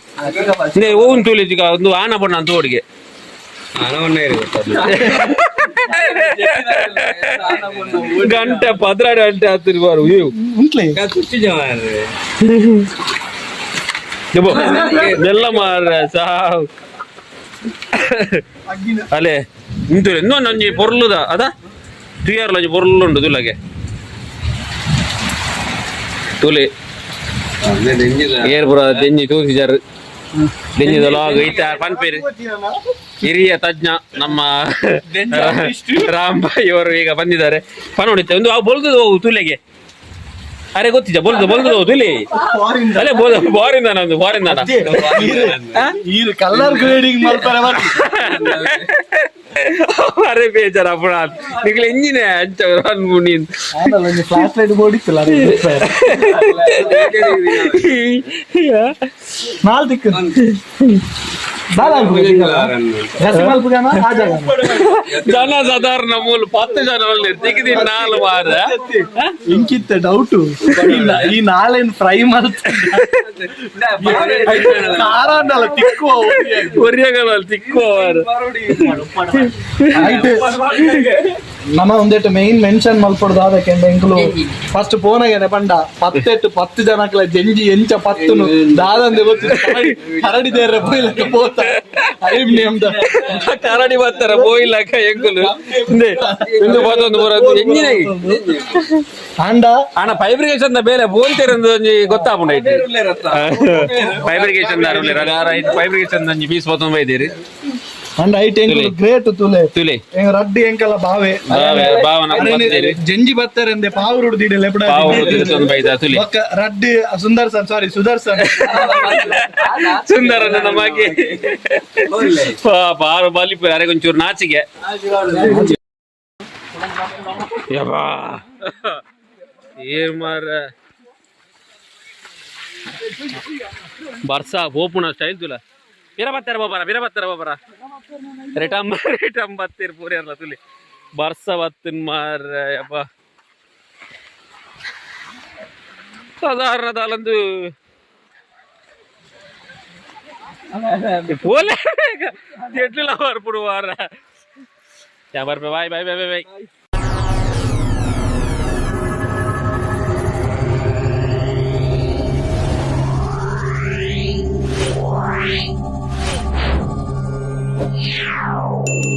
[SPEAKER 1] ನೇ ಓನ್ ತೂಲಿ ಚಿಕ್ಕ ಒಂದು ಆನ ಬಣ್ಣ ಅಂತ ಓಡಿಗೆ. ಗಂಟೆ 12 ಗಂಟೆ ಹತ್ತಿರ ಬಾರು ಇವು.
[SPEAKER 2] ಉಂಟ್ಲೆ.
[SPEAKER 1] ಯಬ್ಬೋ, ಮೆಲ್ಲ ಮಾರ ಸಾವ್. ಅಲೆ ಇಂತು ಇನ್ನೊಂದು ಒಂಜಿ ಪೊರ್ಲುದ ಅದ ತುಯಾರ್ಲ ಒಂಜಿ ಪೊರ್ಲು ಉಂಡು ತುಲಗೆ ತುಲೆ ಏರ್ ಪುರ ದೆಂಜಿ ತೂಸಿಜಾರ್ ದೆಂಜಿದ ಲಾಗ್ ಐತ ಪನ್ಪೇರು. ಹಿರಿಯ ತಜ್ಞ ನಮ್ಮ ರಾಂಬಾಯಿ ಅವರು ಈಗ ಬಂದಿದ್ದಾರೆ. ಪನೋಡಿತ್ತೆ ಒಂದು ಅವು ಬೊಲ್ದು ಹೋಗು ತುಲೆಗೆ. ಅರೆ ಗೊತ್ತಿದ್ದ ಬೊಲ್ದು ಬೊಲ್ದು ಹೋಗು ತುಲಿ ಅಲ್ಲೇ ಬೋದ ಬಾರಿಂದ ನಂದು ಬಾರಿಂದ.
[SPEAKER 2] ಈರು ಕಲರ್ ಗ್ರೇಡಿಂಗ್ ಮಾಡ್ತಾರೆ.
[SPEAKER 1] ಅರೆ ಬೇಜಾರ ಅಪ್ಪಣ ನಿಕ್ಲೆ ಇಂಜಿನೆ ಅಂಚ ಅನ್ಮುನಿ.
[SPEAKER 2] ಒಂಜಿ ಫ್ಲಾಶ್ ಲೈಟ್ ಬೋಡಿತ್ತಲ್ಲ. ನಾಲ್ ದಿಕ್ಕು
[SPEAKER 1] ಜನ ಸಾಧಾರಣ ಮೂಲು 10 ಜನ ಒಳ್ಳೆ ತಿಕ್ಕಿದಿ ನಾಲ್ ವಾರ.
[SPEAKER 2] ಇಂಕಿತ್ತೆ ಡೌಟ್, ಈ ನಾಳೆನ್ ಫ್ರೈ ಮಾಡ್ತಾರೆ ಖಾರ ಅನ್ನಲ್ಲ ತಿಕ್ಕುವ.
[SPEAKER 1] ಒರಿಯಗಲ ತಿಕ್ಕುವ.
[SPEAKER 2] ನಮ್ಮ ಒಂದೆಟ್ಟು ಮೈನ್ ಮೆನ್ಷನ್ ಮಲ್ಪಡ್ದು ಅದಕ್ಕೆ ಎಂಕುಲು ಫಸ್ಟ್ ಪೋನಾಗೇನೆ ಪಂಡ ಪತ್ತೆಟ್ಟು 10 ಜನಕ್ಲ ಜಂಜಿ ಎಂಚ ಪತ್ತುನು ದಾದಂದೆ ಗೊತ್ತು. ಕರಡಿ ದೇರ್ರೆ ಪೋಯ್ಲಕ್ಕ ಪೋತ ಐಮ್ ನೇಮ್ದ.
[SPEAKER 1] ಕರಡಿ ಬರ್ತಾರ ಬೋಯ್ಲಕ್ಕ ಎಂಕುಲು ಇಂದೆ ಇಂದು ಪತ್ತೊಂದು ಬರೋದು ಎಂಜಿನ.
[SPEAKER 2] ಅಂಡ
[SPEAKER 1] ಅಣ್ಣ ಫೈಬ್ರಿಗೇಷನ್ the ಬೇಲೆ ಬೋಲ್ತೇರಂದು ಒಂಜಿ ಗೊತ್ತಾಪುಂಡು. ಐಟ್ ಫೈಬ್ರಿಗೇಷನ್ ಫೈಬ್ರಿಗೇಷನ್ ಒಂಜಿ ಪೀಸ್ ಪತ್ತೊಂದು ಬೈದಿರಿ.
[SPEAKER 2] ಅಂಡ ಐಟ್ ಎಂಕುಲು ಗ್ರೇಟ್ ತುಲೆ.
[SPEAKER 1] ತುಲೆ.
[SPEAKER 2] ಎಂಗ್ ರಡ್ಡಿ ಎಂಕಲ ಬಾವೆ.
[SPEAKER 1] ಬಾವೆ, ಬಾವನ ಬತ್ತೇರಿ.
[SPEAKER 2] ಜಂಜಿ ಬತ್ತರೆಂದೆ ಪಾವುರುಡು ದಿಡಲೆ.
[SPEAKER 1] ಪಾವುರುಡು ದಿಡತೊಂದು ಬೈದ ತುಲೆ.
[SPEAKER 2] ಬೊಕ್ಕ ರಡ್ಡಿ ಸುಂದರ್ಸನ್, ಸಾರಿ ಸುದರ್ಶನ್.
[SPEAKER 1] ಸುಂದರನ ನಮಗೆ ಪಾಪ ಆರು ಬಲಿಪು ಅರೆಗೊಂಚೂರು ನಾಚಿಗೆ ಯಬ್ಬಾ ಏನ್ ಮಾರ ಬರ್ಸ ಪೋಪುನ ಸ್ಟೈಲ್ ತುಲ ಪಿರ ಬತ್ತಾರ ಬಾಬಾರ ಪಿರ ಬತ್ತಾರ ಬಾಬಾರ ರಿಟಮ್ ರಿಟಮ್ ಬತ್ತೀರ್ ಪೂರ್ಯಾರ್ಲ ತುಲಿ ಬರ್ಸ ಬತ್ತಿನ್ ಮಾರ ಯಬ್ಬ ಸಾಧಾರಣ ದಾಲಂದು ಪೋಲೆ ಎಟ್ಲಿಲ್ಲ ಬರ್ಪುಡು ವಾರ ಯಾ ಬರ್ಪೆ. Bye bye bye bye boy.